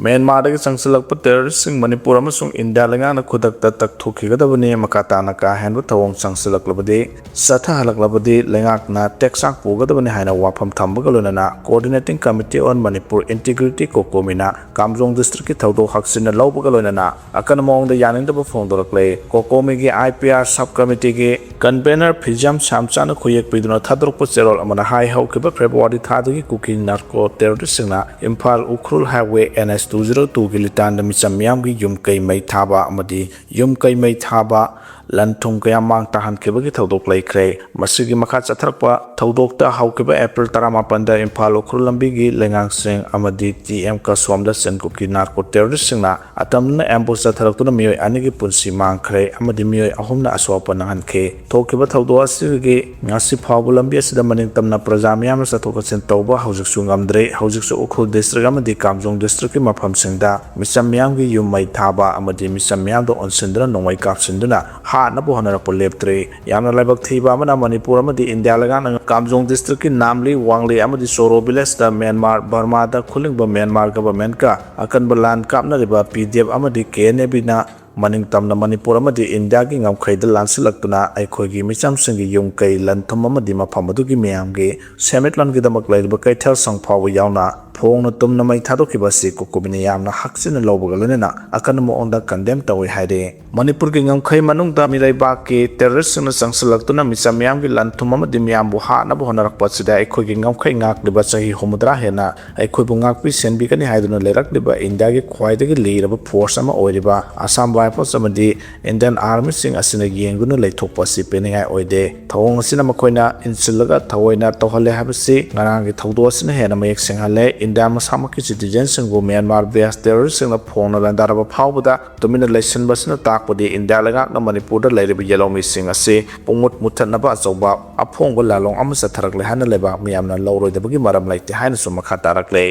ꯃ꯭ꯌꯥꯟꯃꯥꯔꯗꯒꯤ ꯆꯪꯁꯤꯜꯂꯛꯄ terroristꯁꯤꯡ ꯃꯅꯤꯄꯨꯔ ꯑꯃꯁꯨꯡ ꯏꯟꯗꯤꯌꯥ ꯂꯩꯉꯥꯛꯅ ꯈꯨꯗꯛꯇ ꯇꯛꯊꯣꯛꯈꯤꯒꯗꯕꯅꯤ꯫ ꯃꯈꯥ ꯇꯥꯅ ꯀꯥ ꯍꯦꯟꯕ ꯊꯧꯑꯣꯡ ꯆꯪꯁꯤꯜꯂꯛꯂꯕꯗꯤ, ꯆꯠꯊꯍꯜꯂꯛꯂꯕꯗꯤ ꯂꯩꯉꯥꯛꯅ ꯇꯦꯛꯆꯥꯛ ꯄꯨꯒꯗꯕꯅꯤ ꯍꯥꯏꯅ ꯋꯥꯐꯝ ꯊꯝꯕꯒ ꯂꯣꯏꯅꯅ Coordinating Committee on Manipur Integrity, ꯀꯣꯀꯣꯃꯤꯅ ꯀꯥꯝꯖꯣꯡ ꯗꯤꯁꯇ꯭ꯔꯤꯛꯀꯤ ꯊꯧꯗꯣꯛ ꯍꯛꯆꯤꯟꯅ ꯂꯧꯕꯒ ꯂꯣꯏꯅꯅ ꯑꯀꯟꯕ ꯃꯑꯣꯡꯗ ꯌꯥꯅꯤꯡꯗꯕ ꯐꯣꯡꯗꯣꯔꯛꯂꯦ꯫ ꯀꯣꯀꯣꯃꯤꯒꯤ IPR sub committeeꯒꯤ convener ꯐꯤꯖꯝ ꯁꯥꯝꯆꯥꯅ ꯈꯨꯌꯦꯛ ꯄꯤꯗꯨꯅ ꯊꯥꯗꯣꯔꯛꯄ ꯆꯦꯔꯣꯜ ꯑꯃꯅ ꯍꯥꯏ, ꯍꯧꯈꯤꯕ February ꯊꯥꯗꯒꯤ ꯀꯨꯀꯤ narco terroristꯁꯤꯡꯅ Imphal Ukhrul highway NH two zero twoꯒꯤ ꯂꯤꯇꯥꯟꯗ ꯃꯤꯆꯝ ꯃꯤꯌꯥꯝꯒꯤ ꯌꯨꯝ ꯀꯩ ꯃꯩ ꯊꯥꯕ ꯑꯃꯗꯤ ꯌꯨꯝ ꯀꯩ ꯃꯩ ꯊꯥꯕ, ꯂꯟ ꯊꯨꯝ ꯀꯌꯥ ꯃꯥꯡ ꯇꯥꯍꯟꯈꯤꯕꯒꯤ ꯊꯧꯗꯣꯛ ꯂꯩꯈ꯭ꯔꯦ꯫ ꯃꯁꯤꯒꯤ ꯃꯈꯥ ꯆꯠꯊꯔꯛꯄ ꯊꯧꯗꯣꯛꯇ ꯍꯧꯈꯤꯕ April ꯇꯔꯥꯃꯥꯄꯟꯗ ꯏꯝꯐꯥꯜ ꯎꯈ꯭ꯔꯨꯜ ꯂꯝꯕꯤꯒꯤ ꯂꯩꯉꯥꯛꯁꯤꯡ ꯑꯃꯗꯤ ꯇꯤ ꯑꯦꯝ ꯀꯁꯣꯝꯗ ꯆꯤꯟ ꯀꯨꯀꯤ narco terroristꯁꯤꯡꯅ ꯑꯇꯝꯅꯅ ambush ꯆꯠꯊꯔꯛꯇꯨꯅ ꯃꯤꯑꯣꯏ ꯑꯅꯤꯒꯤ ꯄꯨꯟꯁꯤ ꯃꯥꯡꯈ꯭ꯔꯦ ꯑꯃꯗꯤ ꯃꯤꯑꯣꯏ ꯑꯍꯨꯝꯅ ꯑꯁꯣꯛ ꯑꯄꯟ ꯅꯪꯍꯟꯈꯤ꯫ ꯊꯣꯛꯈꯤꯕ ꯊꯧꯗꯣꯛ ꯑꯁꯤꯒꯤ ꯉꯁꯤ ꯐꯥꯎꯕ ꯂꯝꯕꯤ ꯑꯁꯤꯗ ꯃꯅꯤꯡ ꯇꯝꯅ ꯄ꯭ꯔꯖꯥ ꯃꯤꯌꯥꯝꯅ ꯆꯠꯊꯣꯛ ꯆꯠꯁꯤꯟ ꯇꯧꯕ ꯍꯧꯖꯤꯛꯁꯨ ꯉꯝꯗ꯭ꯔꯦ꯫ ꯍꯧꯖꯤꯛꯁꯨ ꯎꯈ꯭ꯔꯨꯜ ꯗꯤꯁꯇ꯭ꯔꯤꯛ ꯑꯃꯗꯤ ꯀꯥꯝꯖꯣꯡ ꯗꯤꯁꯇ꯭ꯔꯤꯛꯀꯤ ꯃꯐꯝꯁꯤꯡꯗ ꯃꯤꯆꯝ ꯃꯤꯌꯥꯝꯒꯤ ꯌꯨꯝ ꯃꯩ ꯊꯥꯕ ꯑꯃꯗꯤ ꯃꯤꯆꯝ ꯃꯤꯌꯥꯝꯗ ꯑꯣꯟꯁꯤꯟꯗꯨꯅ ꯅꯣꯡꯃꯩ ꯀꯥꯞꯁꯤꯟꯗꯨꯅ ꯍꯥꯠꯅꯕ ꯍꯣꯠꯅꯔꯛꯄ ꯂꯦꯞꯇ꯭ꯔꯦ꯫ ꯌꯥꯝꯅ ꯂꯥꯏꯕꯛ ꯊꯤꯕ ꯑꯃꯅ, ꯃꯅꯤꯄꯨꯔ ꯑꯃꯗꯤ ꯏꯟꯗꯤꯌꯥ ꯂꯩꯉꯥꯛꯅ ꯀꯥꯝꯖꯣꯡ district ꯀꯤ ꯅꯥꯝꯂꯤ, ꯋꯥꯡꯂꯤ ꯑꯃꯗꯤ ꯆꯣꯔꯣ village ꯇ ꯃ꯭ꯌꯥꯟꯃꯥꯔ, ꯕꯔꯃꯥꯗ ꯈꯨꯂꯤꯡꯕ ꯃ꯭ꯌꯥꯟꯃꯥꯔ government ꯀ ꯑꯀꯟꯕ ꯂꯥꯟ ꯀꯥꯞꯅꯔꯤꯕ P D F ꯑꯃꯗꯤ K N A ꯕꯤ ꯅ ꯃꯅꯤꯡ ꯇꯝꯅ ꯃꯅꯤꯄꯨꯔ ꯑꯃꯗꯤ ꯏꯟꯗꯤꯌꯥꯒꯤ ꯉꯝꯈꯩꯗ ꯂꯥꯟꯁꯤꯜꯂꯛꯇꯨꯅ ꯑꯩꯈꯣꯏꯒꯤ ꯃꯤꯆꯝꯁꯤꯡꯒꯤ ꯌꯨꯝ ꯀꯩ, ꯂꯟ ꯊꯨꯝ ꯑꯃꯗꯤ ꯃꯐꯝ ꯑꯗꯨꯒꯤ ꯃꯤꯌꯥꯝꯒꯤ ꯁꯦꯟꯃꯤꯠꯂꯣꯟꯒꯤꯗꯃꯛ ꯂꯩꯔꯤꯕ ꯀꯩꯊꯦꯜꯁꯪ ꯐꯥꯎꯕ ꯌꯥꯎꯅ ꯐꯣꯡꯅ ꯇꯨꯝꯅ ꯃꯩ ꯊꯥꯗꯣꯛꯈꯤꯕ ꯑꯁꯤ ꯀꯣꯀꯣꯃꯤꯅ ꯌꯥꯝꯅ ꯍꯛꯆꯤꯟꯅ ꯂꯧꯕꯒ ꯂꯣꯏꯅꯅ ꯑꯀꯟꯕ ꯃꯑꯣꯡꯗ condemn ꯇꯧꯏ ꯍꯥꯏꯔꯤ꯫ ꯃꯅꯤꯄꯨꯔꯒꯤ ꯉꯝꯈꯩ ꯃꯅꯨꯡꯗ ꯃꯤꯔꯩꯕꯥꯛꯀꯤ terrorist ꯁꯤꯡꯅ ꯆꯪꯁꯤꯜꯂꯛꯇꯨꯅ ꯃꯤꯆꯝ ꯃꯤꯌꯥꯝꯒꯤ ꯂꯟ ꯊꯨꯝ ꯑꯃꯗꯤ ꯃꯤꯌꯥꯝꯕꯨ ꯍꯥꯠꯅꯕ ꯍꯣꯠꯅꯔꯛꯄ ꯑꯁꯤꯗ ꯑꯩꯈꯣꯏꯒꯤ ꯉꯝꯈꯩ ꯉꯥꯛꯂꯤꯕ ꯆꯍꯤ ꯍꯨꯝꯐꯨꯇꯔꯥ ꯍꯦꯟꯅ ꯑꯩꯈꯣꯏꯕꯨ ꯉꯥꯛꯄꯤ ꯁꯦꯟꯕꯤꯒꯅꯤ ꯍꯥꯏꯗꯨꯅ ꯂꯩꯔꯛꯂꯤꯕ ꯏꯟꯗꯤꯌꯥꯒꯤ ꯈ꯭ꯋꯥꯏꯗꯒꯤ ꯂꯤꯔꯕ force ꯑꯃ ꯑꯣꯏꯔꯤꯕ Assam Rifles ꯑꯃꯗꯤ Indian Army ꯁꯤꯡ ꯑꯁꯤꯅ ꯌꯦꯡꯗꯨꯅ ꯂꯩꯊꯣꯛꯄ ꯑꯁꯤ ꯄꯦꯟꯅꯤꯡꯉꯥꯏ ꯑꯣꯏꯗꯦ꯫ ꯊꯧꯑꯣꯡ ꯑꯁꯤꯅ ꯃꯈꯣꯏꯅ ꯏꯟꯁꯤꯜꯂꯒ ꯊꯑꯣꯏꯅ ꯇꯧꯍꯜꯂꯦ ꯍꯥꯏꯕꯁꯤ ꯉꯔꯥꯡꯒꯤ ꯊꯧꯗꯣꯛ ꯑꯁꯤꯅ ꯍꯦꯟꯅ ꯃꯌꯦꯛ ꯁꯦꯡꯍꯜꯂꯦ꯫ ꯏꯟꯗꯤꯌꯥ ꯃꯁꯥꯃꯛꯀꯤ citizen ꯁꯤꯡꯕꯨ ꯃ꯭ꯌꯥꯟꯃꯥꯔ based terrorist ꯁꯤꯡꯅ ꯐꯣꯡꯅ ꯂꯥꯟꯗꯥꯔꯕ ꯐꯥꯎꯕꯗ ꯇꯨꯃꯤꯟꯅ ꯂꯩꯁꯤꯟꯕ ꯑꯁꯤꯅ ꯇꯥꯛꯄꯗꯤ ꯏꯟꯗꯤꯌꯥ ꯂꯩꯉꯥꯛꯅ ꯃꯅꯤꯄꯨꯔꯗ ꯂꯩꯔꯤꯕ ꯌꯦꯜꯍꯧꯃꯤꯁꯤꯡ ꯑꯁꯤ ꯄꯨꯡꯃꯨꯠ ꯃꯨꯠꯊꯠꯅꯕ ꯑꯆꯧꯕ ꯑꯐꯣꯡꯕ ꯂꯥꯂꯣꯡ ꯑꯃ ꯆꯠꯊꯔꯛꯂꯦ ꯍꯥꯏꯅ ꯂꯩꯕꯥꯛ ꯃꯤꯌꯥꯝꯅ ꯂꯧꯔꯣꯏꯗꯕꯒꯤ ꯃꯔꯝ ꯂꯩꯇꯦ ꯍꯥꯏꯅꯁꯨ ꯃꯈꯥ ꯇꯥꯔꯛꯂꯦ꯫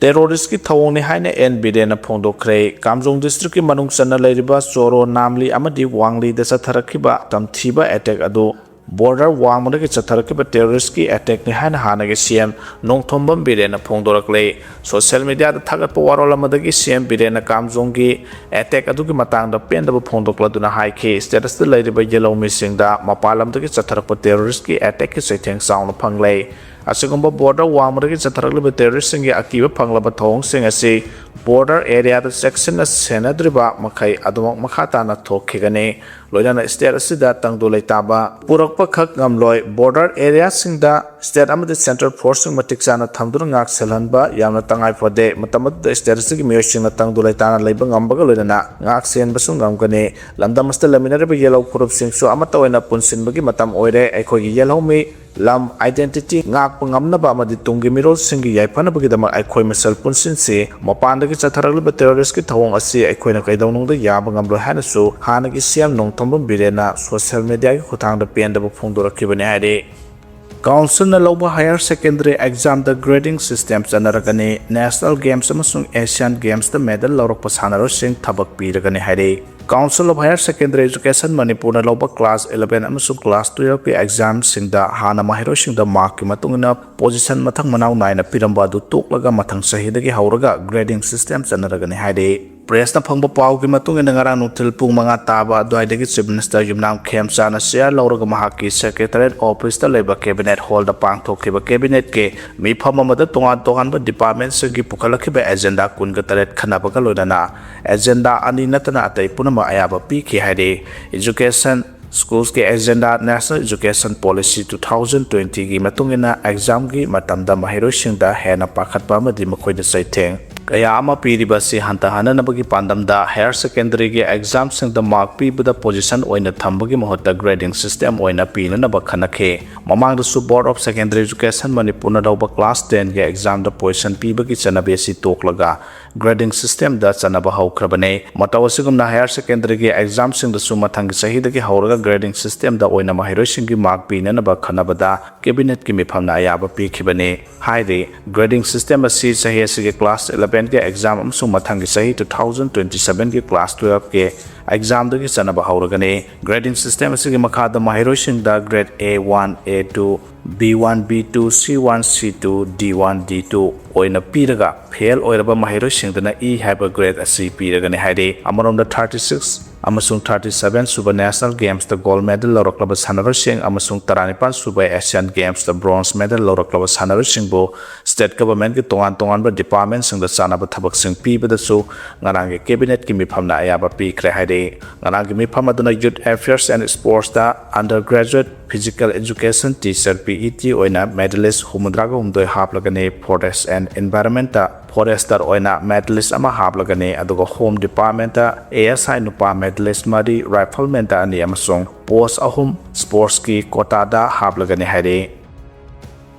Terrorist ꯀꯤ ꯊꯧꯑꯣꯡꯅꯤ ꯍꯥꯏꯅ N ꯕꯤꯔꯦꯟꯅ ꯐꯣꯡꯗꯣꯛꯈ꯭ꯔꯦ꯫ ꯀꯥꯝꯖꯣꯡ district ꯀꯤ ꯃꯅꯨꯡ ꯆꯟꯅ ꯂꯩꯔꯤꯕ ꯆꯣꯔꯣ, ꯅꯥꯝꯂꯤ ꯑꯃꯗꯤ ꯋꯥꯡꯂꯤꯗ ꯆꯠꯊꯔꯛꯈꯤꯕ ꯇꯝꯊꯤꯕ attack ꯑꯗꯨ border ꯋꯥꯡꯃꯗꯒꯤ ꯆꯠꯊꯔꯛꯈꯤꯕ terrorist ꯀꯤ attack ꯅꯤ ꯍꯥꯏꯅ ꯍꯥꯟꯅꯒꯤ C M Nongthombam ꯕꯤꯔꯦꯟꯅ ꯐꯣꯡꯗꯣꯔꯛꯂꯦ꯫ Social media ꯗ ꯊꯥꯒꯠꯄ ꯋꯥꯔꯣꯜ ꯑꯃꯗꯒꯤ C M ꯕꯤꯔꯦꯟꯅ ꯀꯥꯝꯖꯣꯡꯒꯤ attack ꯑꯗꯨꯒꯤ ꯃꯇꯥꯡꯗ ꯄꯦꯟꯗꯕ ꯐꯣꯡꯗꯣꯛꯂꯗꯨꯅ ꯍꯥꯏꯈꯤ, status ꯇ ꯂꯩꯔꯤꯕ ꯌꯦꯜꯍꯧꯃꯤꯁꯤꯡꯗ ꯃꯄꯥꯟ ꯂꯝꯗꯒꯤ ꯆꯠꯊꯔꯛꯄ terrorist ꯀꯤ attack ꯀꯤ ꯆꯩꯊꯦꯡ ꯆꯥꯎꯅ ꯐꯪꯂꯦ꯫ ꯑꯁꯤꯒꯨꯝꯕ border ꯋꯥꯡꯃꯗꯒꯤ ꯆꯠꯊꯔꯛꯂꯤꯕ terrorist ꯁꯤꯡꯒꯤ ꯑꯀꯤꯕ ꯐꯪꯂꯕ ꯊꯧꯑꯣꯡꯁꯤꯡ ꯑꯁꯤ border area ꯗ ꯆꯦꯛꯁꯤꯟꯅ ꯁꯦꯟꯅꯗ꯭ꯔꯤꯕ ꯃꯈꯩ ꯑꯗꯨꯃꯛ ꯃꯈꯥ ꯇꯥꯅ ꯊꯣꯛꯈꯤꯒꯅꯤ꯫ ꯂꯣꯏꯅꯅ state ꯑꯁꯤꯗ ꯇꯪꯗꯨ ꯂꯩꯇꯥꯕ ꯄꯨꯔꯛꯄ ꯈꯛ ꯉꯝꯂꯣꯏ꯫ Border area ꯁꯤꯡꯗ state ꯑꯃꯗꯤ central force ꯁꯤꯡ ꯃꯇꯤꯛ ꯆꯥꯅ ꯊꯝꯗꯨꯅ ꯉꯥꯛ ꯁꯦꯜꯍꯟꯕ ꯌꯥꯝꯅ ꯇꯉꯥꯏ ꯐꯗꯦ꯫ ꯃꯇꯝ ꯑꯗꯨꯗ state ꯑꯁꯤꯒꯤ ꯃꯤꯑꯣꯏꯁꯤꯡꯅ ꯇꯪꯗꯨ ꯂꯩꯇꯥꯅ ꯂꯩꯕ ꯉꯝꯕꯒ ꯂꯣꯏꯅꯅ ꯉꯥꯛ ꯁꯦꯟꯕꯁꯨ ꯉꯝꯒꯅꯤ꯫ ꯂꯝꯗꯝ ꯑꯁꯤꯗ ꯂꯩꯃꯤꯟꯅꯔꯤꯕ ꯌꯦꯜꯍꯧ ꯐꯨꯔꯨꯞꯁꯤꯡꯁꯨ ꯑꯃꯠꯇ ꯑꯣꯏꯅ ꯄꯨꯟꯁꯤꯟꯕꯒꯤ ꯃꯇꯝ ꯑꯣꯏꯔꯦ꯫ ꯑꯩꯈꯣꯏꯒꯤ ꯌꯦꯜꯍꯧꯃꯤ ꯂꯝ identity ꯉꯥꯛꯄ ꯉꯝꯅꯕ ꯑꯃꯗꯤ ꯇꯨꯡꯒꯤ ꯃꯤꯔꯣꯜꯁꯤꯡꯒꯤ ꯌꯥꯏꯐꯅꯕꯒꯤꯗꯃꯛ ꯑꯩꯈꯣꯏ ꯃꯁꯦꯜ ꯄꯨꯟꯁꯤꯟꯁꯤ꯫ ꯃꯄꯥꯟꯗꯒꯤ ꯆꯠꯊꯔꯛꯂꯤꯕ terrorist ꯀꯤ ꯊꯧꯑꯣꯡ ꯑꯁꯤ ꯑꯩꯈꯣꯏꯅ ꯀꯩꯗꯧꯅꯨꯡꯗ ꯌꯥꯕ ꯉꯝꯂꯣꯏ ꯍꯥꯏꯅꯁꯨ ꯍꯥꯟꯅꯒꯤ C M Nongthombam ꯕꯤꯔꯦꯟꯅ social media ꯒꯤ ꯈꯨꯠꯊꯥꯡꯗ ꯄꯦꯟꯗꯕ ꯐꯣꯡꯗꯣꯔꯛꯈꯤꯕꯅꯤ ꯍꯥꯏꯔꯤ꯫ Council ꯅ ꯂꯧꯕ higher secondary exam ꯗ grading system ꯆꯠꯅꯔꯛꯀꯅꯤ꯫ National Games ꯑꯃꯁꯨꯡ Asian Games ꯇ medal ꯂꯧꯔꯛꯄ ꯁꯥꯟꯅꯔꯣꯏꯁꯤꯡ ꯊꯕꯛ ꯄꯤꯔꯒꯅꯤ ꯍꯥꯏꯔꯤ꯫ Council of Higher Secondary Education ꯃꯅꯤꯄꯨꯔꯅ ꯂꯧꯕ class eleven ꯑꯃꯁꯨꯡ class twelve ꯀꯤ exam ꯁꯤꯡꯗ ꯍꯥꯟꯅ ꯃꯍꯩꯔꯣꯏꯁꯤꯡꯗ mark ꯀꯤ ꯃꯇꯨꯡ ꯏꯟꯅ position ꯃꯊꯪ ꯃꯅꯥꯎ ꯅꯥꯏꯅ ꯄꯤꯔꯝꯕ ꯑꯗꯨ ꯇꯣꯛꯂꯒ ꯃꯊꯪ ꯆꯍꯤꯗꯒꯤ ꯍꯧꯔꯒ grading system ꯆꯠꯅꯔꯒꯅꯤ ꯍꯥꯏꯔꯤ꯫ Press ꯅ ꯐꯪꯕ ꯄꯥꯎꯒꯤ ꯃꯇꯨꯡ ꯏꯟꯅ ꯉꯔꯥꯡ ꯅꯨꯡꯊꯤꯜ ꯄꯨꯡ ꯃꯉꯥ ꯇꯥꯕ ꯑꯗꯨꯋꯥꯏꯗꯒꯤ Chief Minister ꯌꯨꯝꯅꯥꯝ ꯈꯦꯝꯆꯥꯅ chair ꯂꯧꯔꯒ ꯃꯍꯥꯛꯀꯤ Secretariat Office ꯇ ꯂꯩꯕ Cabinet Hall ꯗ ꯄꯥꯡꯊꯣꯛꯈꯤꯕ Cabinet ꯀꯤ ꯃꯤꯐꯝ ꯑꯃꯗ ꯇꯣꯉꯥꯟ ꯇꯣꯉꯥꯟꯕ department ꯁꯤꯡꯒꯤ ꯄꯨꯈꯠꯂꯛꯈꯤꯕ agenda ꯀꯨꯟꯒ ꯇꯔꯦꯠ ꯈꯟꯅꯕꯒ ꯂꯣꯏꯅꯅ agenda ꯑꯅꯤ ꯅꯠꯇꯅ ꯑꯇꯩ ꯄꯨꯝꯅꯃꯛ ꯑꯌꯥꯕ ꯄꯤꯈꯤ ꯍꯥꯏꯔꯤ꯫ Education Schools ꯀꯤ agenda National Education Policy two thousand twenty ꯒꯤ ꯃꯇꯨꯡ ꯏꯟꯅ exam ꯒꯤ ꯃꯇꯝꯗ ꯃꯍꯩꯔꯣꯏꯁꯤꯡꯗ ꯍꯦꯟꯅ ꯄꯥꯈꯠꯄ ꯑꯃꯗꯤ ꯃꯈꯣꯏꯗ ꯆꯩꯊꯦꯡ ꯀꯌꯥ ꯑꯃ ꯄꯤꯔꯤꯕ ꯑꯁꯤ ꯍꯟꯊꯍꯟꯅꯅꯕꯒꯤ ꯄꯥꯟꯗꯝꯗ higher secondary ꯒꯤ exam ꯁꯤꯡꯗ mark ꯄꯤꯕꯗ position ꯑꯣꯏꯅ ꯊꯝꯕꯒꯤ ꯃꯍꯨꯠꯇ grading system ꯑꯣꯏꯅ ꯄꯤꯅꯅꯕ ꯈꯟꯅꯈꯤ꯫ ꯃꯃꯥꯡꯗꯁꯨ Board of Secondary Education ꯃꯅꯤꯄꯨꯔꯅ ꯂꯧꯕ class ten ꯒꯤ exam ꯗ position ꯄꯤꯕꯒꯤ ꯆꯠꯅꯕꯤ ꯑꯁꯤ ꯇꯣꯛꯂꯒ grading system ꯗ ꯆꯠꯅꯕ ꯍꯧꯈ꯭ꯔꯕꯅꯤ꯫ ꯃꯇꯧ ꯑꯁꯤꯒꯨꯝꯅ higher secondary ꯒꯤ exam ꯁꯤꯡꯗꯁꯨ ꯃꯊꯪꯒꯤ ꯆꯍꯤꯗꯒꯤ ꯍꯧꯔꯒ grading system ꯗ ꯑꯣꯏꯅ ꯃꯍꯩꯔꯣꯏꯁꯤꯡꯒꯤ mark ꯄꯤꯅꯅꯕ ꯈꯟꯅꯕꯗ Cabinet ꯀꯤ ꯃꯤꯐꯝꯅ ꯑꯌꯥꯕ ꯄꯤꯈꯤꯕꯅꯤ꯫ ꯍꯥꯏꯔꯤ꯫ Grading system ꯑꯁꯤ ꯆꯍꯤ ꯑꯁꯤꯒꯤ class eleven ꯒꯤ exam ꯑꯃꯁꯨꯡ ꯃꯊꯪꯒꯤ ꯆꯍꯤ two thousand twenty seven ꯒꯤ class twelve ꯀꯤ exam ꯗꯒꯤ ꯆꯠꯅꯕ ꯍꯧꯔꯒꯅꯤ꯫ Grading system ꯑꯁꯤꯒꯤ ꯃꯈꯥꯗ ꯃꯍꯩꯔꯣꯏꯁꯤꯡꯗ grade A one, A two, B one, B two, C one, C two, D one, D two ꯑꯣꯏꯅ ꯄꯤꯔꯒ fail ꯑꯣꯏꯔꯕ ꯃꯍꯩꯔꯣꯏꯁꯤꯡꯗꯅ E ꯍꯥꯏꯕ grade ꯑꯁꯤ ꯄꯤꯔꯒꯅꯤ ꯍꯥꯏꯔꯤ꯫ ꯑꯃꯔꯣꯝꯗ thirty six ꯑꯃꯁꯨꯡ thirty seven ꯁꯨꯕ National Games ꯇ gold medal ꯂꯧꯔꯛꯂꯕ ꯁꯥꯟꯅꯔꯣꯏꯁꯤꯡ ꯑꯃꯁꯨꯡ ꯇꯔꯥꯅꯤꯄꯥꯟ ꯁꯨꯕ Asian Games ꯇ bronze medal ꯂꯧꯔꯛꯂꯕ ꯁꯥꯟꯅꯔꯣꯏꯁꯤꯡꯕꯨ state government ꯀꯤ ꯇꯣꯉꯥꯟ ꯇꯣꯉꯥꯟꯕ department ꯁꯤꯡꯗ ꯆꯥꯅꯕ ꯊꯕꯛꯁꯤꯡ ꯄꯤꯕꯗꯁꯨ ꯉꯔꯥꯡꯒꯤ Cabinet ꯀꯤ ꯃꯤꯐꯝꯅ ꯑꯌꯥꯕ ꯄꯤꯈ꯭ꯔꯦ ꯍꯥꯏꯔꯤ꯫ ꯉꯔꯥꯡꯒꯤ ꯃꯤꯐꯝ ꯑꯗꯨꯅ Youth Affairs and Sports ꯇ undergraduate physical education teacher, P E T, ꯑꯣꯏꯅ medalist ꯍꯨꯝꯐꯨꯇꯔꯥꯒ ꯍꯨꯝꯗꯣꯏ ꯍꯥꯞꯂꯒꯅꯤ꯫ Forest and Environment ꯇ forester ꯑꯣꯏꯅ medalist ꯑꯃ ꯍꯥꯞꯂꯒꯅꯤ꯫ ꯑꯗꯨꯒ Home Department ꯇ A S I ꯅꯨꯄꯥ medalist ꯃꯔꯤ, rifleman ꯇ ꯑꯅꯤ ꯑꯃꯁꯨꯡ post ꯑꯍꯨꯝ sports ꯀꯤ quota ꯗ ꯍꯥꯞꯂꯒꯅꯤ ꯍꯥꯏꯔꯤ꯫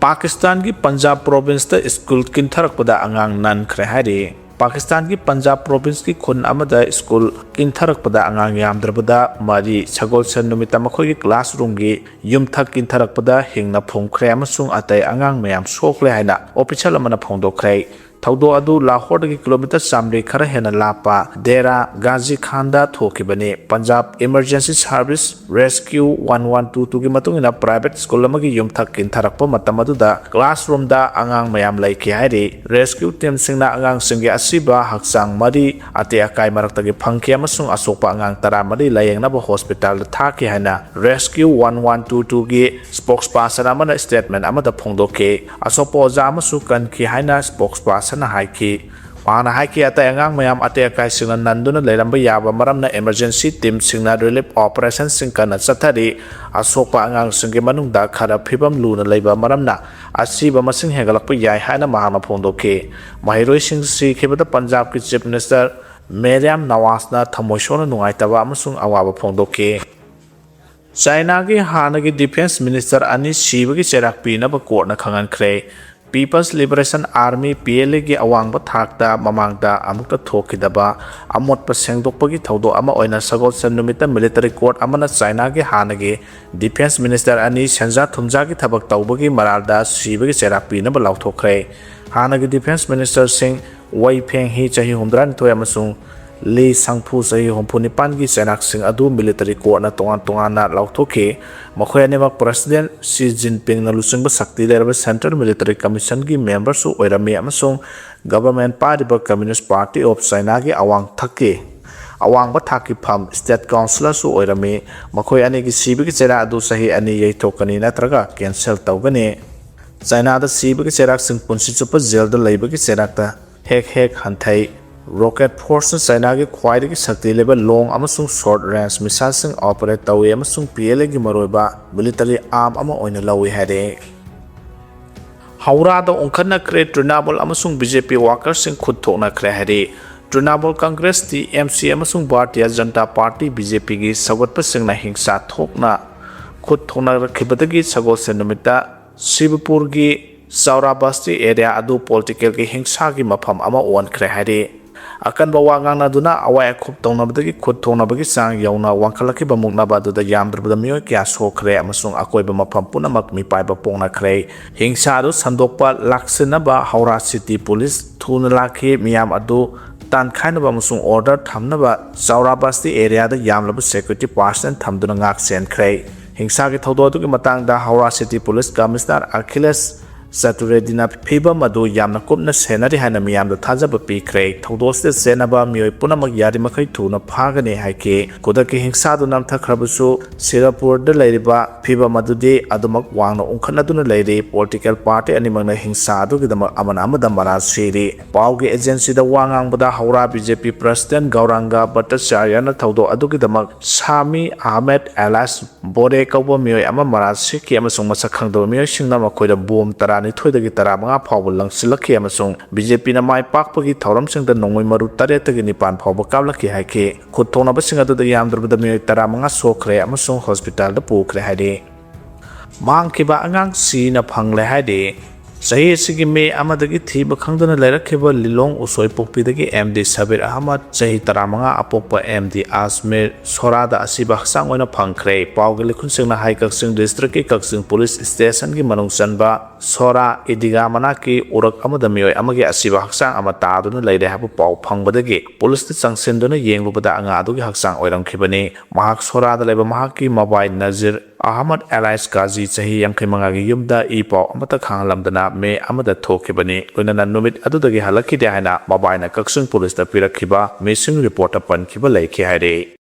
ꯄꯥꯀꯤꯁꯇꯥꯟꯒꯤ ꯄꯟꯖꯥꯕ province ꯇ school ꯀꯤꯟꯊꯔꯛꯄꯗ ꯑꯉꯥꯡ ꯅꯟꯈ꯭ꯔꯦ ꯍꯥꯏꯔꯤ꯫ ꯄꯥꯀꯤꯁꯇꯥꯟꯒꯤ ꯄꯟꯖꯥꯕ province ꯀꯤ ꯈꯨꯟ ꯑꯃꯗ school ꯀꯤꯟꯊꯔꯛꯄꯗ ꯑꯉꯥꯡ ꯌꯥꯝꯗ꯭ꯔꯕꯗ ꯃꯔꯤ ꯁꯒꯣꯜꯁꯦꯟ ꯅꯨꯃꯤꯠꯇ ꯃꯈꯣꯏꯒꯤ classroom ꯒꯤ ꯌꯨꯝꯊꯛ ꯀꯤꯟꯊꯔꯛꯄꯗ ꯍꯤꯡꯅ ꯐꯨꯝꯈ꯭ꯔꯦ ꯑꯃꯁꯨꯡ ꯑꯇꯩ ꯑꯉꯥꯡ ꯃꯌꯥꯝ ꯁꯣꯛꯂꯦ ꯍꯥꯏꯅ official ꯑꯃꯅ ꯐꯣꯡꯗꯣꯛꯈ꯭ꯔꯦ꯫ ꯊꯧꯗꯣꯛ ꯑꯗꯨ ꯂꯥꯍꯣꯔꯗꯒꯤ ꯀꯤꯂꯣꯃꯤꯇꯔ ꯆꯥꯃꯔꯤ ꯈꯔ ꯍꯦꯟꯅ ꯂꯥꯞꯄ ꯗꯦꯔꯥ ꯒꯥꯖꯤ ꯈꯥꯟꯗ ꯊꯣꯛꯈꯤꯕꯅꯤ꯫ Punjab Emergency Service Rescue one one two two ꯒꯤ ꯃꯇꯨꯡ ꯏꯟꯅ, private school ꯑꯃꯒꯤ ꯌꯨꯝꯊꯛ ꯀꯤꯟꯊꯔꯛꯄ ꯃꯇꯝ ꯑꯗꯨꯗ classroomꯗ ꯑꯉꯥꯡ ꯃꯌꯥꯝ ꯂꯩꯈꯤ ꯍꯥꯏꯔꯤ꯫ Rescue teamꯁꯤꯡꯅ ꯑꯉꯥꯡꯁꯤꯡꯒꯤ ꯑꯁꯤꯕ ꯍꯛꯆꯥꯡ ꯃꯔꯤ ꯑꯇꯦꯛ ꯑꯀꯥꯏ ꯃꯔꯛꯇꯒꯤ ꯐꯪꯈꯤ ꯑꯃꯁꯨꯡ ꯑꯁꯣꯛꯄ ꯑꯉꯥꯡ ꯇꯔꯥꯃꯔꯤ ꯂꯥꯌꯦꯡꯅꯕ hospitalꯗ ꯊꯥꯈꯤ ꯍꯥꯏꯅ Rescue one one two two ꯒꯤ spokesperson ꯑꯃꯅ statement ꯑꯃꯗ ꯐꯣꯡꯗꯣꯛꯈꯤ꯫ ꯑꯁꯣꯛꯄ ꯑꯣꯖꯥ ꯑꯃꯁꯨ ꯀꯟꯈꯤ ꯍꯥꯏꯅ spokespersonꯅ ꯍꯥꯏꯈꯤ꯫ ꯃꯍꯥꯛꯅ ꯍꯥꯏꯈꯤ, ꯑꯇꯩ ꯑꯉꯥꯡ ꯃꯌꯥꯝ ꯑꯇꯦꯛ ꯑꯀꯥꯏꯁꯤꯡꯅ ꯅꯟꯗꯨꯅ ꯂꯩꯔꯝꯕ ꯌꯥꯕ ꯃꯔꯝꯅ emergency teamꯁꯤꯡꯅ relief operationꯁꯤꯡ ꯀꯟꯅ ꯆꯠꯊꯔꯤ꯫ ꯑꯁꯣꯛꯄ ꯑꯉꯥꯡꯁꯤꯡꯒꯤ ꯃꯅꯨꯡꯗ ꯈꯔ ꯐꯤꯕꯝ ꯂꯨꯅ ꯂꯩꯕ ꯃꯔꯝꯅ ꯑꯁꯤꯕ ꯃꯁꯤꯡ ꯍꯦꯟꯒꯠꯂꯛꯄ ꯌꯥꯏ ꯍꯥꯏꯅ ꯃꯍꯥꯛꯅ ꯐꯣꯡꯗꯣꯛꯈꯤ꯫ ꯃꯍꯩꯔꯣꯏꯁꯤꯡ ꯁꯤꯈꯤꯕꯗ ꯄꯟꯖꯥꯕꯀꯤ Chief Minister ꯃꯦꯔꯤꯌꯝ ꯅꯋꯥꯖꯅ ꯊꯃꯣꯏ ꯁꯣꯛꯅ ꯅꯨꯡꯉꯥꯏꯇꯕ ꯑꯃꯁꯨꯡ ꯑꯋꯥꯕ ꯐꯣꯡꯗꯣꯛꯈꯤ꯫ ꯆꯥꯏꯅꯥꯒꯤ ꯍꯥꯟꯅꯒꯤ defence minister ꯑꯅꯤ ꯁꯤꯕꯒꯤ ꯆꯩꯔꯥꯛ ꯄꯤꯅꯕ courtꯅ ꯈꯪꯍꯟꯈ꯭ꯔꯦ꯫ People's Liberation Army, P L Aꯒꯤ ꯑꯋꯥꯡꯕ ꯊꯥꯛꯇ ꯃꯃꯥꯡꯗ ꯑꯃꯨꯛꯇ ꯊꯣꯛꯈꯤꯗꯕ ꯑꯃꯣꯠꯄ ꯁꯦꯡꯗꯣꯛꯄꯒꯤ ꯊꯧꯗꯣꯛ ꯑꯃ ꯑꯣꯏꯅ ꯁꯒꯣꯜꯁꯦꯟ ꯅꯨꯃꯤꯠꯇ military court ꯑꯃꯅ ꯆꯥꯏꯅꯥꯒꯤ ꯍꯥꯟꯅꯒꯤ defence minister ꯑꯅꯤ ꯁꯦꯟꯖꯥ ꯊꯨꯝꯖꯥꯒꯤ ꯊꯕꯛ ꯇꯧꯕꯒꯤ ꯃꯔꯥꯜꯗ ꯁꯤꯕꯒꯤ ꯆꯩꯔꯥꯛ ꯄꯤꯅꯕ ꯂꯥꯎꯊꯣꯛꯈ꯭ꯔꯦ꯫ ꯍꯥꯟꯅꯒꯤ defence ministerꯁꯤꯡ ꯋꯩ ꯐꯦꯡꯍꯤ, ꯆꯍꯤ ꯍꯨꯝꯗ꯭ꯔꯥꯅꯤꯊꯣꯏ, ꯑꯃꯁꯨꯡ ꯂꯤ ꯁꯪꯐꯨ, ꯆꯍꯤ ꯍꯨꯝꯐꯨ ꯅꯤꯄꯥꯟꯒꯤ ꯆꯩꯔꯥꯛꯁꯤꯡ ꯑꯗꯨ military courtꯅ ꯇꯣꯉꯥꯟ ꯇꯣꯉꯥꯟꯅ ꯂꯥꯎꯊꯣꯛꯈꯤ꯫ ꯃꯈꯣꯏ ꯑꯅꯤꯃꯛ President Xi Jinpingꯅ ꯂꯨꯆꯤꯡꯕ ꯁꯛꯇꯤ ꯂꯩꯔꯕ Central Military Commissionꯒꯤ memberꯁꯨ ꯑꯣꯏꯔꯝꯃꯤ ꯑꯃꯁꯨꯡ government ꯄꯥꯏꯔꯤꯕ Communist Party of Chinaꯒꯤ ꯑꯋꯥꯡ ꯊꯛꯀꯤ, ꯑꯋꯥꯡꯕ ꯊꯥꯛꯀꯤ ꯐꯝ, state councillorꯁꯨ ꯑꯣꯏꯔꯝꯃꯤ꯫ ꯃꯈꯣꯏ ꯑꯅꯤꯒꯤ ꯁꯤꯕꯒꯤ ꯆꯩꯔꯥꯛ ꯑꯗꯨ ꯆꯍꯤ ꯑꯅꯤ ꯌꯩꯊꯣꯛꯀꯅꯤ ꯅꯠꯇ꯭ꯔꯒ cancel ꯇꯧꯒꯅꯤ꯫ ꯆꯥꯏꯅꯥꯗ ꯁꯤꯕꯒꯤ ꯆꯩꯔꯥꯛꯁꯤꯡ ꯄꯨꯟꯁꯤ ꯆꯨꯞꯄ jailꯗ ꯂꯩꯕꯒꯤ ꯆꯩꯔꯥꯛꯇ ꯍꯦꯛ ꯍꯦꯛ ꯍꯟꯊꯩ꯫ Rocket forceꯅ ꯆꯥꯏꯅꯥꯒꯤ ꯈ꯭ꯋꯥꯏꯗꯒꯤ ꯁꯛꯇꯤ ꯂꯩꯕ long ꯑꯃꯁꯨꯡ short range missileꯁꯤꯡ operate ꯇꯧꯏ ꯑꯃꯁꯨꯡ P L Aꯒꯤ ꯃꯔꯨꯑꯣꯏꯕ military arm ꯑꯃ ꯑꯣꯏꯅ ꯂꯧꯏ ꯍꯥꯏꯔꯦ꯫ ꯍꯧꯔꯥꯗ ꯑꯣꯟꯈꯠꯅꯈ꯭ꯔꯦ꯫ ꯇ꯭ꯔꯤꯅꯥꯃꯨꯜ ꯑꯃꯁꯨꯡ B J P workerꯁꯤꯡ ꯈꯨꯠ ꯊꯣꯛꯅꯈ꯭ꯔꯦ ꯍꯥꯏꯔꯤ꯫ Trinamool Congress, T M C ꯑꯃꯁꯨꯡ Bharatiya Janata Party, B J Pꯒꯤ ꯁꯧꯒꯠꯄꯁꯤꯡꯅ ꯍꯤꯡꯁꯥ ꯊꯣꯛꯅ ꯈꯨꯠ ꯊꯣꯛꯅꯔꯛꯈꯤꯕꯗꯒꯤ ꯁꯒꯣꯜꯁꯦꯟ ꯅꯨꯃꯤꯠꯇ ꯁꯤꯕꯄꯨꯔꯒꯤ ꯆꯥꯎꯔꯥꯕꯁꯇꯤ area ꯑꯗꯨ politicalꯒꯤ ꯍꯤꯡꯁꯥꯒꯤ ꯃꯐꯝ ꯑꯃ ꯑꯣꯟꯈ꯭ꯔꯦ ꯍꯥꯏꯔꯤ꯫ ꯑꯀꯟꯕ ꯋꯥ ꯉꯥꯡꯅꯗꯨꯅ ꯑꯋꯥꯏ ꯑꯈꯨꯞ ꯇꯧꯅꯕꯗꯒꯤ ꯈꯨꯠ ꯊꯣꯛꯅꯕꯒꯤ ꯆꯥꯡ ꯌꯧꯅ ꯋꯥꯡꯈꯠꯂꯛꯈꯤꯕ ꯃꯨꯛꯅꯕ ꯑꯗꯨꯗ ꯌꯥꯝꯗ꯭ꯔꯕꯗ ꯃꯤꯑꯣꯏ ꯀꯌꯥ ꯁꯣꯛꯈ꯭ꯔꯦ ꯑꯃꯁꯨꯡ ꯑꯀꯣꯏꯕ ꯃꯐꯝ ꯄꯨꯝꯅꯃꯛ ꯃꯤꯄꯥꯏꯕ ꯄꯣꯛꯅꯈ꯭ꯔꯦ꯫ ꯍꯤꯡꯁꯥ ꯑꯗꯨ ꯁꯟꯗꯣꯛꯄ ꯂꯥꯛꯁꯤꯟꯅꯕ ꯍꯧꯔꯥ ꯁꯤꯇꯤ ꯄꯨꯂꯤꯁ ꯊꯨꯅ ꯂꯥꯛꯈꯤ꯫ ꯃꯤꯌꯥꯝ ꯑꯗꯨ ꯇꯥꯟꯈꯥꯏꯅꯕ ꯑꯃꯁꯨꯡ ꯑꯣꯔꯗꯔ ꯊꯝꯅꯕ ꯆꯥꯎꯔꯥ ꯕꯁꯇꯤ ꯑꯦꯔꯤꯌꯥꯗ ꯌꯥꯝꯂꯕ ꯁꯦꯀ꯭ꯌꯨꯔꯤꯇꯤ ꯄꯥꯔꯁꯟ ꯊꯝꯗꯨꯅ ꯉꯥꯛ ꯁꯦꯟꯈ꯭ꯔꯦ꯫ ꯍꯤꯡꯁꯥꯒꯤ ꯊꯧꯗꯣꯛ ꯑꯗꯨꯒꯤ ꯃꯇꯥꯡꯗ ꯍꯧꯔꯥ ꯁꯤꯇꯤ ꯄꯨꯂꯤꯁ ꯀꯃꯤꯁꯅꯔ ꯑꯈꯤꯂꯦꯁ ꯆꯇꯨꯔꯦꯗꯤꯅ ꯐꯤꯕꯝ ꯑꯗꯨ ꯌꯥꯝꯅ ꯀꯨꯞꯅ ꯁꯦꯟꯅꯔꯤ ꯍꯥꯏꯅ ꯃꯤꯌꯥꯝꯗ ꯊꯥꯖꯕ ꯄꯤꯈ꯭ꯔꯦ꯫ ꯊꯧꯗꯣꯛꯁꯤꯗ ꯆꯦꯟꯅꯕ ꯃꯤꯑꯣꯏ ꯄꯨꯝꯅꯃꯛ ꯌꯥꯔꯤꯃꯈꯩ ꯊꯨꯅ ꯐꯥꯒꯅꯤ ꯍꯥꯏꯈꯤ꯫ ꯈꯨꯗꯛꯀꯤ ꯍꯤꯡꯁꯥꯗꯨ ꯅꯝꯊꯈ꯭ꯔꯕꯁꯨ ꯁꯤꯔꯄꯨꯔꯗ ꯂꯩꯔꯤꯕ ꯐꯤꯕꯝ ꯑꯗꯨꯗꯤ ꯑꯗꯨꯃꯛ ꯋꯥꯡꯅ ꯎꯪꯈꯠꯅꯗꯨꯅ ꯂꯩꯔꯤ꯫ ꯄꯣꯂꯤꯇꯤꯀꯦꯜ ꯄꯥꯔꯇꯤ ꯑꯅꯤꯃꯛꯅ ꯍꯤꯡꯁꯥ ꯑꯗꯨꯒꯤꯗꯃꯛ ꯑꯃꯅ ꯑꯃꯗ ꯃꯔꯥꯜ ꯁꯤꯔꯤ꯫ ꯄꯥꯎꯒꯤ ꯑꯦꯖꯦꯟꯁꯤꯗ ꯋꯥ ꯉꯥꯡꯕꯗ ꯍꯧꯔꯥ ꯕꯤ ꯖꯦ ꯄꯤ ꯄ꯭ꯔꯁꯤꯗꯦꯟ ꯒꯧꯔꯥꯡꯒ ꯚꯠꯇꯆꯥꯔꯌꯥꯅ ꯊꯧꯗꯣꯛ ꯑꯗꯨꯒꯤꯗꯃꯛ ꯁꯥꯃꯤ ꯑꯍꯃꯦꯗ ꯑꯦꯂꯥꯁ ꯕꯣꯔꯦ ꯀꯧꯕ ꯃꯤꯑꯣꯏ ꯑꯃ ꯃꯔꯥꯜ ꯁꯤꯈꯤ ꯑꯃꯁꯨꯡ ꯃꯁꯛ ꯈꯪꯗꯕ ꯃꯤꯑꯣꯏꯁꯤꯡꯅ ꯃꯈꯣꯏꯗ ꯕꯣꯝ ꯇꯔꯥꯅꯤꯊꯣꯏꯗꯒꯤ ꯇꯔꯥꯃꯉꯥ ꯐꯥꯎꯕ ꯂꯪꯁꯤꯜꯂꯛꯈꯤ ꯑꯃꯁꯨꯡ ꯕꯤ ꯖꯦ ꯄꯤꯅ ꯃꯥꯏ ꯄꯥꯛꯄꯒꯤ ꯊꯧꯔꯝꯁꯤꯡꯗ ꯅꯣꯡꯃꯩ ꯃꯔꯨ ꯇꯔꯦꯠꯇꯒꯤ ꯅꯤꯄꯥꯟ ꯐꯥꯎꯕ ꯀꯥꯞꯂꯛꯈꯤ ꯍꯥꯏꯈꯤ꯫ ꯈꯨꯠ ꯊꯣꯛꯅꯕꯁꯤꯡ ꯑꯗꯨꯗ ꯌꯥꯝꯗ꯭ꯔꯕꯗ ꯃꯤꯑꯣꯏ ꯇꯔꯥꯃꯉꯥ ꯁꯣꯛꯈ꯭ꯔꯦ ꯑꯃꯁꯨꯡ ꯍꯣꯁꯄꯤꯇꯥꯜꯗ ꯄꯨꯈ꯭ꯔꯦ ꯍꯥꯏꯔꯤ꯫ ꯃꯥꯡꯈꯤꯕ ꯑꯉꯥꯡ ꯁꯤꯅ ꯐꯪꯂꯦ ꯍꯥꯏꯔꯤ꯫ ꯆꯍꯤ ꯑꯁꯤꯒꯤ ꯃꯦ ꯑꯃꯗꯒꯤ ꯊꯤꯕ ꯈꯪꯗꯅ ꯂꯩꯔꯛꯈꯤꯕ ꯂꯤꯂꯣꯡ ꯎꯁꯣꯏꯄꯣꯛꯄꯤꯗꯒꯤ ꯑꯦꯝ ꯗꯤ ꯁꯕꯤꯔ ꯑꯍꯃꯗ, ꯆꯍꯤ ꯇꯔꯥꯃꯉꯥ, ꯑꯄꯣꯛꯄ ꯑꯦꯝ ꯗꯤ ꯑꯁꯃꯤꯔ ꯁꯣꯔꯥꯗ ꯑꯁꯤꯕ ꯍꯛꯆꯥꯡ ꯑꯣꯏꯅ ꯐꯪꯈ꯭ꯔꯦ꯫ ꯄꯥꯎꯒꯤ ꯂꯤꯈꯨꯟꯁꯤꯡꯅ ꯍꯥꯏ, ꯀꯛꯆꯤꯡ ꯗꯤꯁꯇ꯭ꯔꯤꯛꯀꯤ ꯀꯛꯆꯤꯡ ꯄꯨꯂꯤꯁ ꯁ꯭ꯇꯦꯁꯟꯒꯤ ꯃꯅꯨꯡ ꯆꯟꯕ ꯁꯣꯔꯥ ꯏꯗꯤꯒꯥ ꯃꯅꯥꯛꯀꯤ ꯎꯔꯛ ꯑꯃꯗ ꯃꯤꯑꯣꯏ ꯑꯃꯒꯤ ꯑꯁꯤꯕ ꯍꯛꯆꯥꯡ ꯑꯃ ꯇꯥꯗꯨꯅ ꯂꯩꯔꯦ ꯍꯥꯏꯕ ꯄꯥꯎ ꯐꯪꯕꯗꯒꯤ ꯄꯨꯂꯤꯁꯇ ꯆꯪꯁꯤꯟꯗꯨꯅ ꯌꯦꯡꯂꯨꯕꯗ ꯑꯉꯥꯡ ꯑꯗꯨꯒꯤ ꯍꯛꯆꯥꯡ ꯑꯣꯏꯔꯝꯈꯤꯕꯅꯤ꯫ ꯃꯍꯥꯛ ꯁꯣꯔꯥꯗ ꯂꯩꯕ ꯃꯍꯥꯛꯀꯤ ꯃꯕꯥꯏ ꯅꯖꯤꯔ ꯑꯍꯃꯗ ꯑꯦꯂꯥꯏꯁ ꯀꯥꯖꯤ, ꯆꯍꯤ ꯌꯥꯡꯈꯩ ꯃꯉꯥꯒꯤ ꯌꯨꯝꯗ ꯏ ꯄꯥꯎ ꯑꯃꯠꯇ ꯈꯪꯍꯜꯂꯝꯗꯅ ꯃꯦ ꯑꯃꯗ ꯊꯣꯛꯈꯤꯕꯅꯤ꯫ ꯂꯣꯏꯅꯅ ꯅꯨꯃꯤꯠ ꯑꯗꯨꯗꯒꯤ ꯍꯜꯂꯛꯈꯤꯗꯦ ꯍꯥꯏꯅ ꯃꯕꯥꯏꯅ ꯀꯛꯆꯤꯡ ꯄꯨꯂꯤꯁꯇ ꯄꯤꯔꯛꯈꯤꯕ ꯃꯤꯁꯤꯡ ꯔꯤꯄꯣꯔꯠꯇ ꯄꯟꯈꯤꯕ ꯂꯩꯈꯤ ꯍꯥꯏꯔꯤ꯫